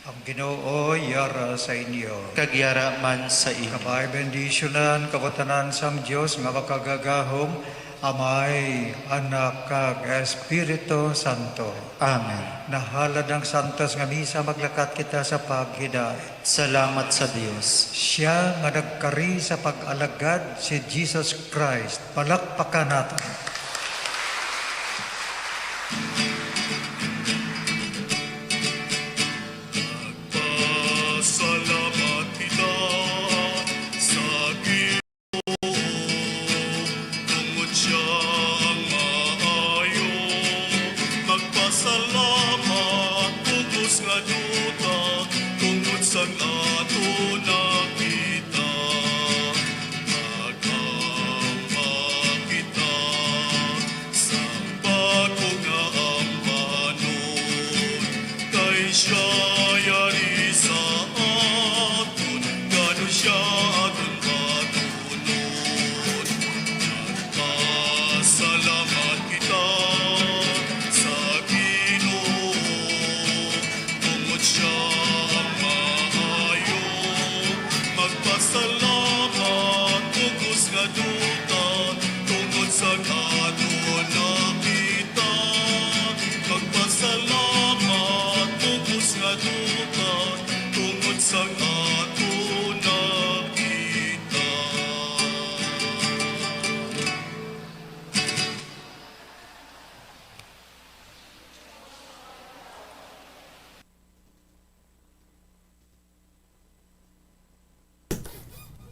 Ang Ginoo yara sa inyo. Kag yara man sa inyo. Kabay bendisyonan kamo tanan sang Dios nga makagagahom, Amay, Anak, kag Espiritu Santo. Amen. Nahalad ang santos nga misa, maglakat kita sa paghidait. Salamat sa Dios. Sia nga nagkari sa pag-alagad, si Jesus Christ. Palakpakan naton. Pasalamat kita sa Ginoo, tungod siya ang maayo. Magpasalamat, bug-os nga Siya yari sa aton, gano siya aton patunod. Nagpasalamat kita sa Ginoo, tungod siya ang maayo. Magpasalamat, bug-os nga duta, tungod sa kaduna kita. Magpasalamat, bug-os nga duta, tungod sa kaduna kita.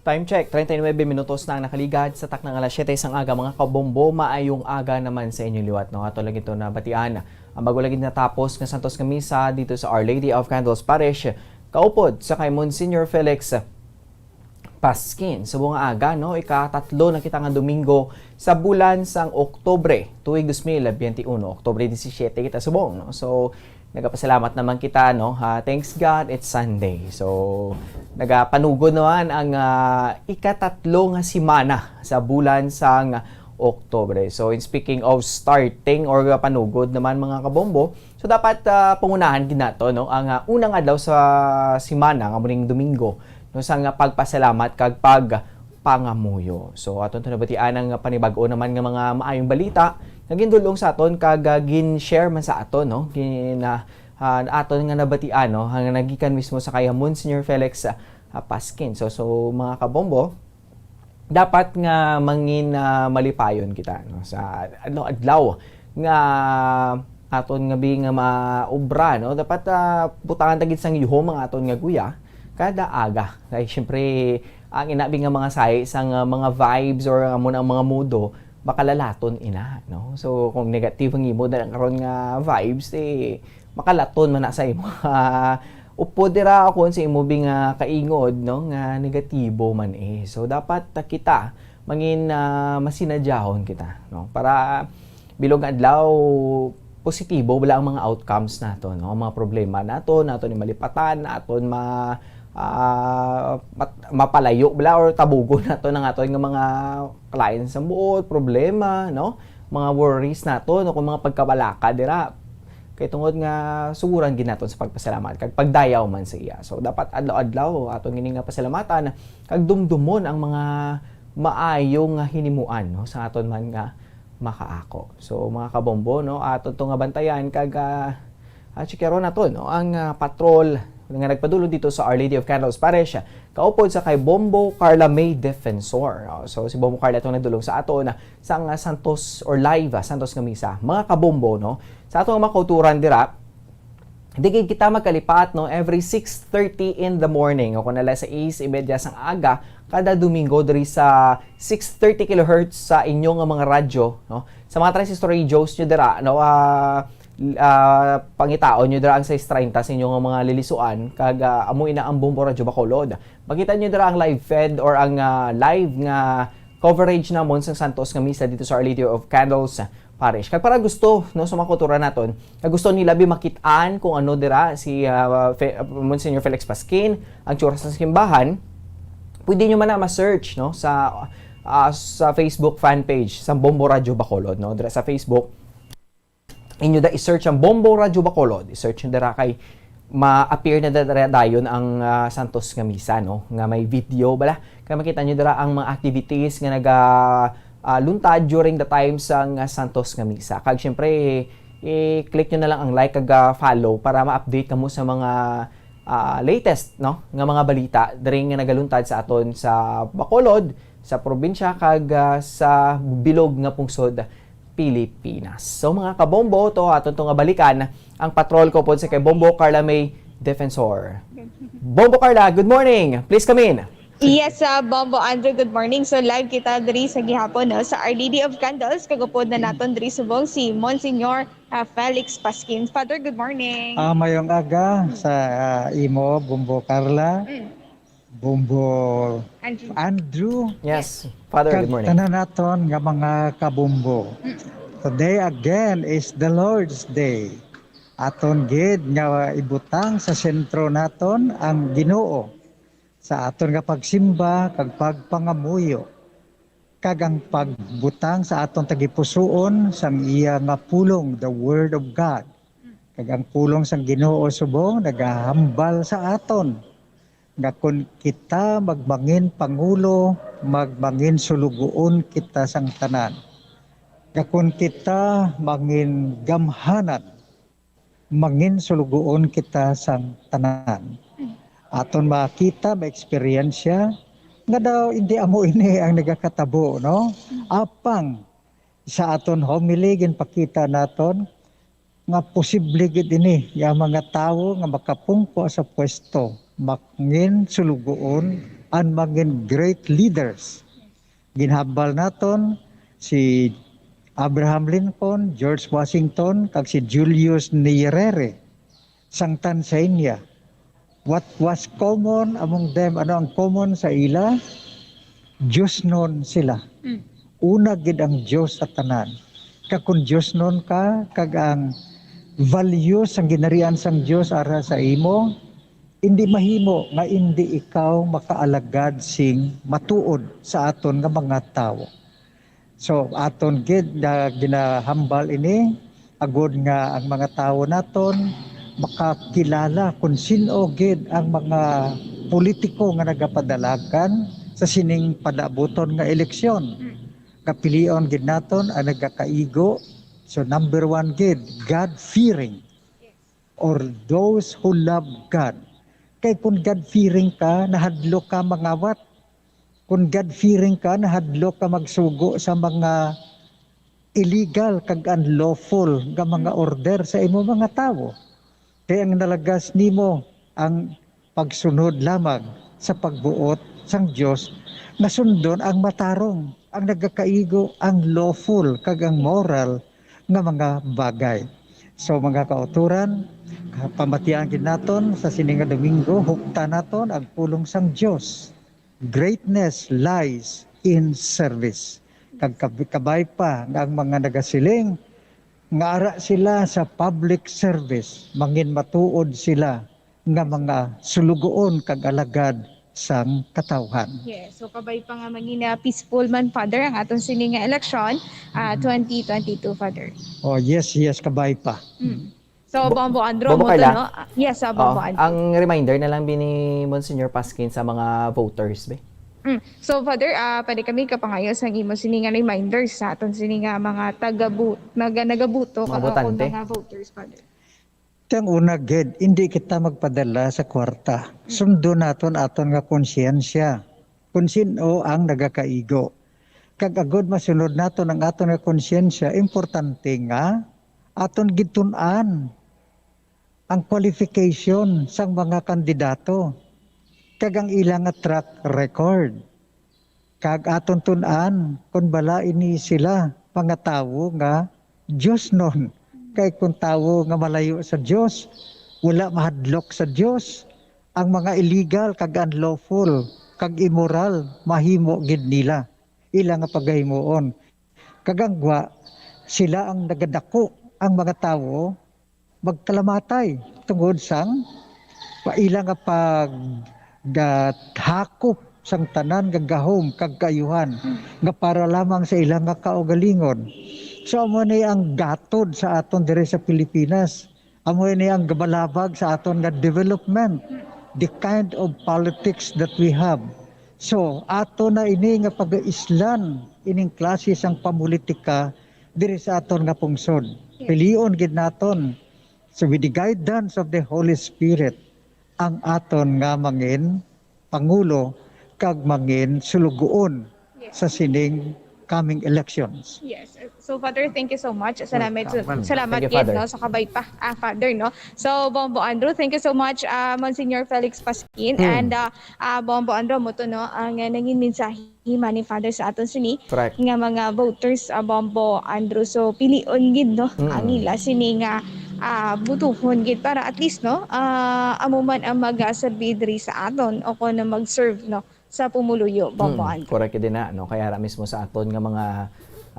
Time check, treinta y nueve minutos na ang nakaligad sa takna nga alas siyete sang aga, mga kabombo. Maayong aga naman sa inyo liwat, no? Ato lang ito nabatian ang bago lagi natapos nga Santos nga Misa dito sa Our Lady of Candles Parish, kaupod sa kay Monsignor Felix Pasquin. Subong nga aga, no? Ikatatlo na kita nga Domingo sa bulan sang Oktubre, tuig dos mil biyente uno. Oktubre disisiete kita subong, no? So, nagapasalamat naman kita, no? Ah, thanks God, it's Sunday. So, nagapanugod naman ang, ah, ikatatlo nga semana sa bulan sang Oktubre. So, in speaking of starting or panugod naman, mga kabombo, so dapat, ah, pangunahan gid nato, no, ang, ah, unang adlaw sa semana nga muning Domingo, no, sang pagpasalamat kag pagpangamuyo. So, aton to nabatian ang panibag-o naman nga mga maayong balita nga gindul-ong sa aton kag, ah, gin-share man sa aton, no, gin, ah, ah, aton nga nabatian, no, nga nagikan mismo sa kay Monsignor Felix, ah, Pasquin. So, so, mga kabombo, dapat nga mangin, ah, malipayon kita, no, sa adlaw-adlaw nga aton nga bi nga maobra, no? Dapat, ah, butangan ta gid sang yuhom ang aton nga guya kada aga. Kay siyempre, ang inabi nga mga sahi sang, ah, mga vibes or amo na ang mga mudo, makalalaton ina, no? So, kung negative ang imo dala karon nga vibes, eh, makalaton man na sa imo. Upod dira ako sa imo bi nga kaingod, no, nga negatibo man, eh. So, dapat ta kita mangin, ah, masinadyahon kita, no, para bilog nga adlaw positibo bala ang mga outcomes nato, no, ang mga problema nato, nato ni malipatan, naton ma-, ah, mat-, mapalayo bala or tabugon nato ang aton nga mga clients sa buot, problema, no, mga worries nato, no, kung mga pagkabalaka dira. Kay tungod nga suguran gid naton sa pagpasalamat kag pagdayaw man sa iya. So, dapat adlaw-adlaw aton gini nga pasalamatan kag dumdumon ang mga maayo nga hinimuan, no, sa aton man nga makaako. So, mga kabombo, no, aton to nga bantayan kag, ah, ah, checkeron naton, no, ang, ah, patrol nga nagpadulong dito sa Our Lady of Candles Parish, kaupod sa kay Bombo Carla May Defensor, no? So, si Bombo Carla itong nagdulong sa aton, ah, sang, ah, Santos or live, ah, Santos nga Misa. Mga kabombo, no? Sa aton nga mga kauturan dira, di gid kita magkalipat, no? Every six thirty in the morning, o kung alas sais y media sang aga, kada Domingo diri sa six thirty kilohertz sa inyo nga mga radyo, no? Sa mga transistor radios nyo dira, no? Ah, ah, pangitaon nyo dira ang sais treinta sa inyo nga mga lilisuan, kag, ah, amo ina ang Bombo Radyo Bacolod. Makita nyo dira ang live feed or ang, ah, live nga coverage namon sa Santos nga Misa dito sa Our Lady of Candles Parish. Kag para gusto, no, sa mga kultura naton, kag gusto nila bi makit-an kung ano dira si, ah, Fe-, Monsignor Felix Pasquin, ang tsura sa simbahan, pwede nyo man na ma-search, no, sa, ah, sa Facebook fan page sa Bombo Radyo Bacolod, no, dira sa Facebook. Inyo da i-search ang Bombo Radyo Bacolod. I-search nyo dira kay ma-appear na dira dayon ang, ah, Santos nga Misa, no? Nga may video bala. Kay makita nyo dira ang mga activities nga naga, ah, luntad during the time sang, ah, Santos nga Misa. Kag syempre, i-click nyo na lang ang like kag, ah, follow para ma-update kamo sa mga, ah, latest, no, nga mga balita diri nga nagaluntad sa aton sa Bacolod, sa probinsya, kag, ah, sa bilog nga pungsod Pilipinas. So, mga kabombo, to aton to nga balikan ang patrol ko pod sa kay Bombo Carla May Defensor. Bombo Carla, good morning. Please come in. Yes, ah, Bombo Andrew, good morning. So, live kita diri sa gihapon, no, sa Our Lady of Candles, kag upod na naton diri subong si Monsignor, ah, Felix Pasquin. Father, good morning. Ah, mayong aga sa, ah, imo, Bombo Carla. Mm. Bombo Andrew. Andrew. Yes, Father, good morning. Kag tanan naton nga mga kabombo. Mm. Today again is the Lord's Day. Aton gid nga ibutang sa sentro naton ang Ginoo sa aton nga pagsimba kag pagpangamuyo, kag ang pagbutang sa aton tagipusoon sang iya nga pulong, the Word of God. Kag ang pulong sang Ginoo subong nagahambal sa aton nga kon kita magmangin pangulo, magmangin sulugoon kita sang tanan. Nga kon kita mangin gamhanan, mangin sulugoon kita sang tanan. Aton makita, maeksperiensya nga daw hindi amo ini ang nagakatabo, no? Apang sa aton homily, ginpakita naton nga posible gid ini nga ang mga tawo nga makapungko sa pwesto, mangin sulugoon, and mangin great leaders. Ginhambal naton si Abraham Lincoln, George Washington, kag si Julius Nyerere sang Tanzania. What was common among them? Ano ang common sa ila? Diosnon sila. Mm. Una gid ang Dios sa tanan. Kag kon diosnon ka, kag ang values sang ginharian sang Dios ara sa imo, hindi mahimo nga hindi ikaw makaalagad sing matuod sa aton nga mga tawo. So, aton gid nga ginahambal ini, agod nga ang mga tawo naton makakilala kon sin-o gid ang mga politiko nga nagapadalagan sa sining palaabuton nga eleksyon. Mm. Kapilion gid naton ang nagakaigo. So, number one gid, God-fearing, or those who love God. Kay kung God-fearing ka, nahadlok ka mangawat. Kung God-fearing ka, nahadlok ka magsugo sa mga illegal kag unlawful nga mga order sa imo mga tawo. Kay ang nalagas nimo ang pagsunod lamang sa pagbuot sang Dios nga sundon ang matarong, ang nagakaigo, ang lawful, kag ang moral nga mga bagay. So, mga kauturan, pamatian gid naton sa sini nga Domingo, huptan naton ang pulong sang Dios. Greatness lies in service. Kag kab-, kabay pa nga ang mga nagasiling nga ara sila sa public service, mangin matuod sila nga mga sulugoon kag alagad sang katawhan. Yes, so kabay pa nga mangina peaceful man, Father, ang aton sini nga eleksyon, ah, Mhm. twenty twenty-two, Father. Oh, yes, yes, kabay pa. Mm. So, Bo-, Bombo Andrew, Bombo mo to, Kayla? No? Ah, yes, ah, Bombo Oo, Andrew. Ang reminder na lang bi ni Monsignor Pasquin sa mga voters, be. Mm. So, Father, ah, pwede kami kapangayo sang imo sini nga reminder sa aton sini nga mga tagabu-, naga-, nagabuto, Mga ka-, o botante. Mga voters, Father. Kang una gid, indi kita magpadala sa kwarta. Sundo naton aton nga konsyensya, kung sin-o ang nagakaigo. Kag agod masunod naton ang aton nga konsyensya, importante nga aton gitun-an ang qualification sang mga kandidato kag ang ila nga track record. Kag aton tun-an kon bala ini sila mga tawo nga diosnon. Kay kon tawo nga malayo sa Dios, wala mahadlok sa Dios. Ang mga illegal kag unlawful kag immoral, mahimo gid nila ila nga pagahimuon. Kag ang gwa, sila ang nagadako ang mga tawo magkalamatay tungod sang pa-, ila nga pag-, ga-, hakop sang tanan nga gahom kag kaayuhan nga para lamang sa ila nga kaugalingon. So, amo ni ang gatod sa aton diri sa Pilipinas. Amo ini ang gabalabag sa aton nga development, the kind of politics that we have. So, ato na ini nga pag-aislan ining klase sang pamulitika diri sa aton nga pungsod. Yes. Pilion gid naton. So, with the guidance of the Holy Spirit, ang aton nga mangin pangulo kag mangin sulugoon Yes. sa sining coming elections. Yes. So, Father, thank you so much. Salamat, Welcome, welcome. Salamat Thank you, gid, Father. No, sa kabay pa, ah, Father, no? So, Bombo Andrew, thank you so much, ah, Monsignor Felix Pasquin. Mm. And, ah, ah, Bombo Andrew, mo to, no, ang, ah, nangin mensahe man ni Father sa aton sini Correct. Nga mga voters, ah, Bombo Andrew. So, pilion gid, no, Mm. ang ila sini nga, ah, butuhon gid para at least, no, ah, amo man ang mag-, ah, serve diri sa aton o kung mag-serve, no, sa pumuluyo, Bombo Mm, Andrew. Correct din na, no? Kaya ra mismo sa aton nga mga,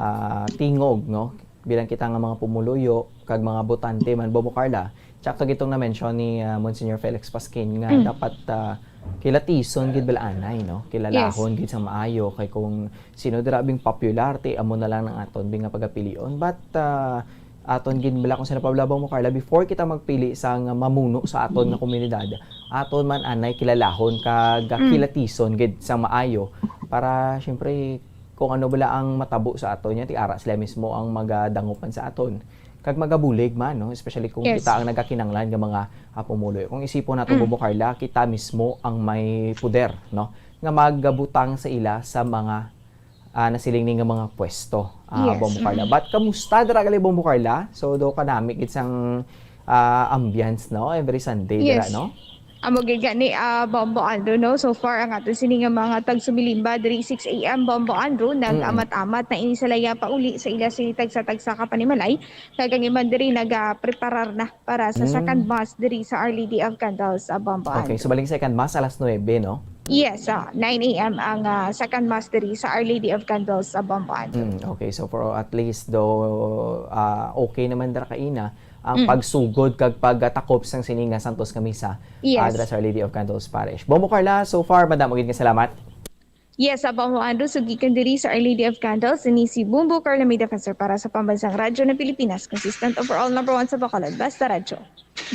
ah, tingog, no? bilang kita nga mga pumuluyo kag mga botante man, Bombo Carla, tsaka gitong na-mention ni, ah, Monsignor Felix Pasquin nga Mm. dapat, ah, kilatison gid bala anay, no? Kilalahon Yes. gid sa maayo, kay kung sino dira bing popular, ti amo na lang ang aton bing nga pagapilion. But, ah, aton gid bala kung sino pa bala, Bombo Carla, before kita magpili sa nga mamuno sa aton nga komunidad, aton man anay kilalahon kag Mm. kilatison gid sa maayo para, syempre, kung ano bala ang matabo sa aton, nya ti ara sila mismo ang magadangupan sa aton kag magabulig man, no? Especially kung Yes. kita ang nagakinanglan nga mga, ah, pumuluyo. Kung isipon nato, Mm. Bombo Carla, kita mismo ang may poder, no, nga magbutang sa ila sa mga, ah, nasiling ni nga mga pwesto, ah, Yes, Bombo Carla. mm. But kamusta dira gali, Bombo Carla? So, do kanami gid sang, ah, ambience, no? Every Sunday dira, Yes. no? Amo gid gani, ah, Bombo Andrew, no? So far, ang aton sini nga mga tagsumilimba diri, six A M, Bombo Andrew, Mm. nag-amat-amat na ini sila ya pauli sa ila sini tagsa-tagsa ka panimalay. Kag ang iban diri nagapreparar na para sa Mm. second mass diri sa Our Lady of Candles, ah, Bombo Okay, Andrew. so bali ang second mass alas nuebe, no? Yes, ah, nine A M ang, ah, second mass diri sa Our Lady of Candles, ah, Bombo Andrew. Mm, okay, so for at least do, ah, okay naman dira kaina ang Mm. pagsugod kag pagtakop sang sini nga santos nga misa, Yes. ah, dira sa Our Lady of Candles Parish. Bombo Carla, so far, madamo gid nga salamat. Yes, ah, Bombo Andrew, so gikan diri sa Our Lady of Candles, ini si Bombo Carla, may defensor para sa Pambansang Radyo ng Pilipinas, consistent overall number one sa Bacolod, Basta Radyo.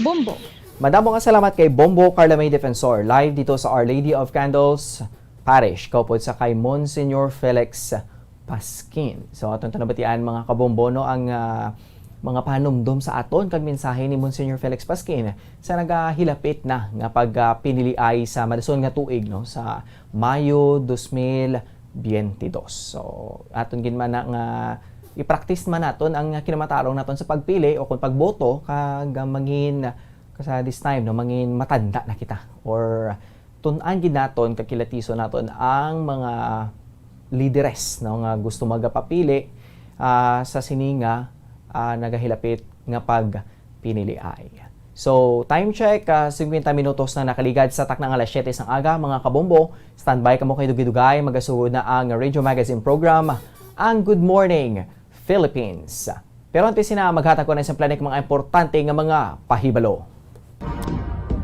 Bombo. Madamo nga salamat kay Bombo Carla May Defensor, live dito sa Our Lady of Candles Parish, kaupod sa kay Monsignor Felix Pasquin. So, aton tanabatian, mga kabombo, no, ang, ah, mga panumdom sa aton kag mensahe ni Monsignor Felix Pasquin sa nagahilapit na nga pagpiniliay sa madason nga tuig, no, sa Mayo dos mil biyente dos. So, aton gid man na nga i-practice man naton ang kinamatarong naton sa pagpili o kung pagboto kag mangin, sa this time, no, mangin matanda na kita or tun-an gid naton kag kilatison naton ang mga lideres, no, nga gusto magapapili, ah, sa sini nga, ah, nagahilapit nga pagpiniliay. So, time check, ah, singkwenta minutos na nakaligad sa takna nga alas siyete sang aga, mga kabombo. Standby kamo kay dugay-dugay, magasugod na ang radio magazine program, ang Good Morning Philippines. Pero antes sina, maghatag ko na sa planik mga importante nga mga pahibalo.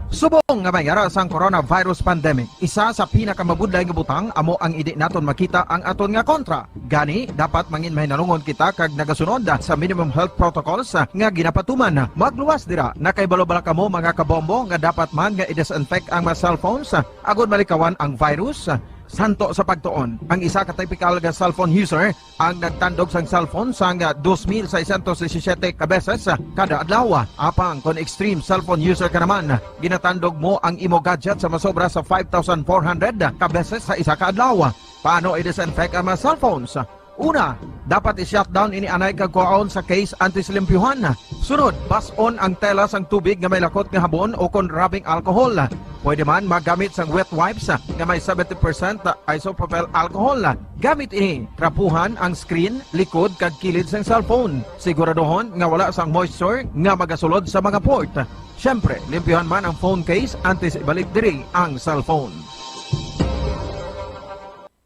Subong nga may ara sang coronavirus pandemic, isa sa pinakamabudlay nga butang amo ang indi naton makita ang aton nga kontra. Gani, dapat mangin mahinalungon kita kag nagasunod sa minimum health protocols nga ginapatuman. Magluwas dira, nakahibalo bala kamo, mga kabombo, nga dapat man nga i-disinfect ang mga cellphones agud malikawan ang virus? Santo sa pagtuon, ang isa ka typical nga cellphone user ang nagtandog sang cellphone sang dos mil seiscientos disisiete ka beses kada adlaw. Apang kon extreme cellphone user ka naman, ginatandog mo ang imo gadget sa masobra sa five thousand four hundred ka beses sa isa ka adlaw. Paano i-disinfect ang mga cellphones? Una, dapat i-shutdown ini anay kag kuhaon sa case antes limpyuhan. Sunod, bas-on ang tela sang tubig nga may lakot nga habon o kon rubbing alcohol. Pwede man magamit sang wet wipes nga may seventy percent isopropyl alcohol. Gamit ini, trapuhan ang screen, likod, kag kilid sang cellphone. Siguraduhon nga wala sang moisture nga magasulod sa mga port. Siyempre, limpyuhan man ang phone case antes ibalik diri ang cellphone.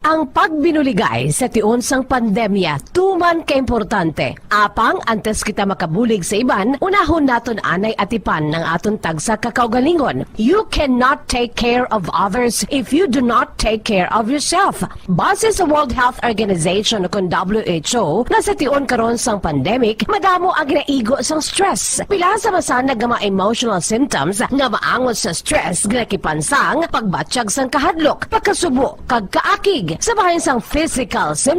Ang pagbinuligay sa tion sang pandemya tuman ka importante. Apang antes kita makabulig sa iban, unahon naton anay atipan ang aton tagsa ka kaugalingon. You cannot take care of others if you do not take care of yourself. Base sa World Health Organization o kon W H O, nga sa tion karon sang pandemic, madamo ang ginaigo sang stress. Pila sa masanag nga mga emotional symptoms nga maangot sa stress ginakipan sang pagbatyag sang kahadlok, pagkasubo, kag kaakig. Sa bahin sang physical symptoms,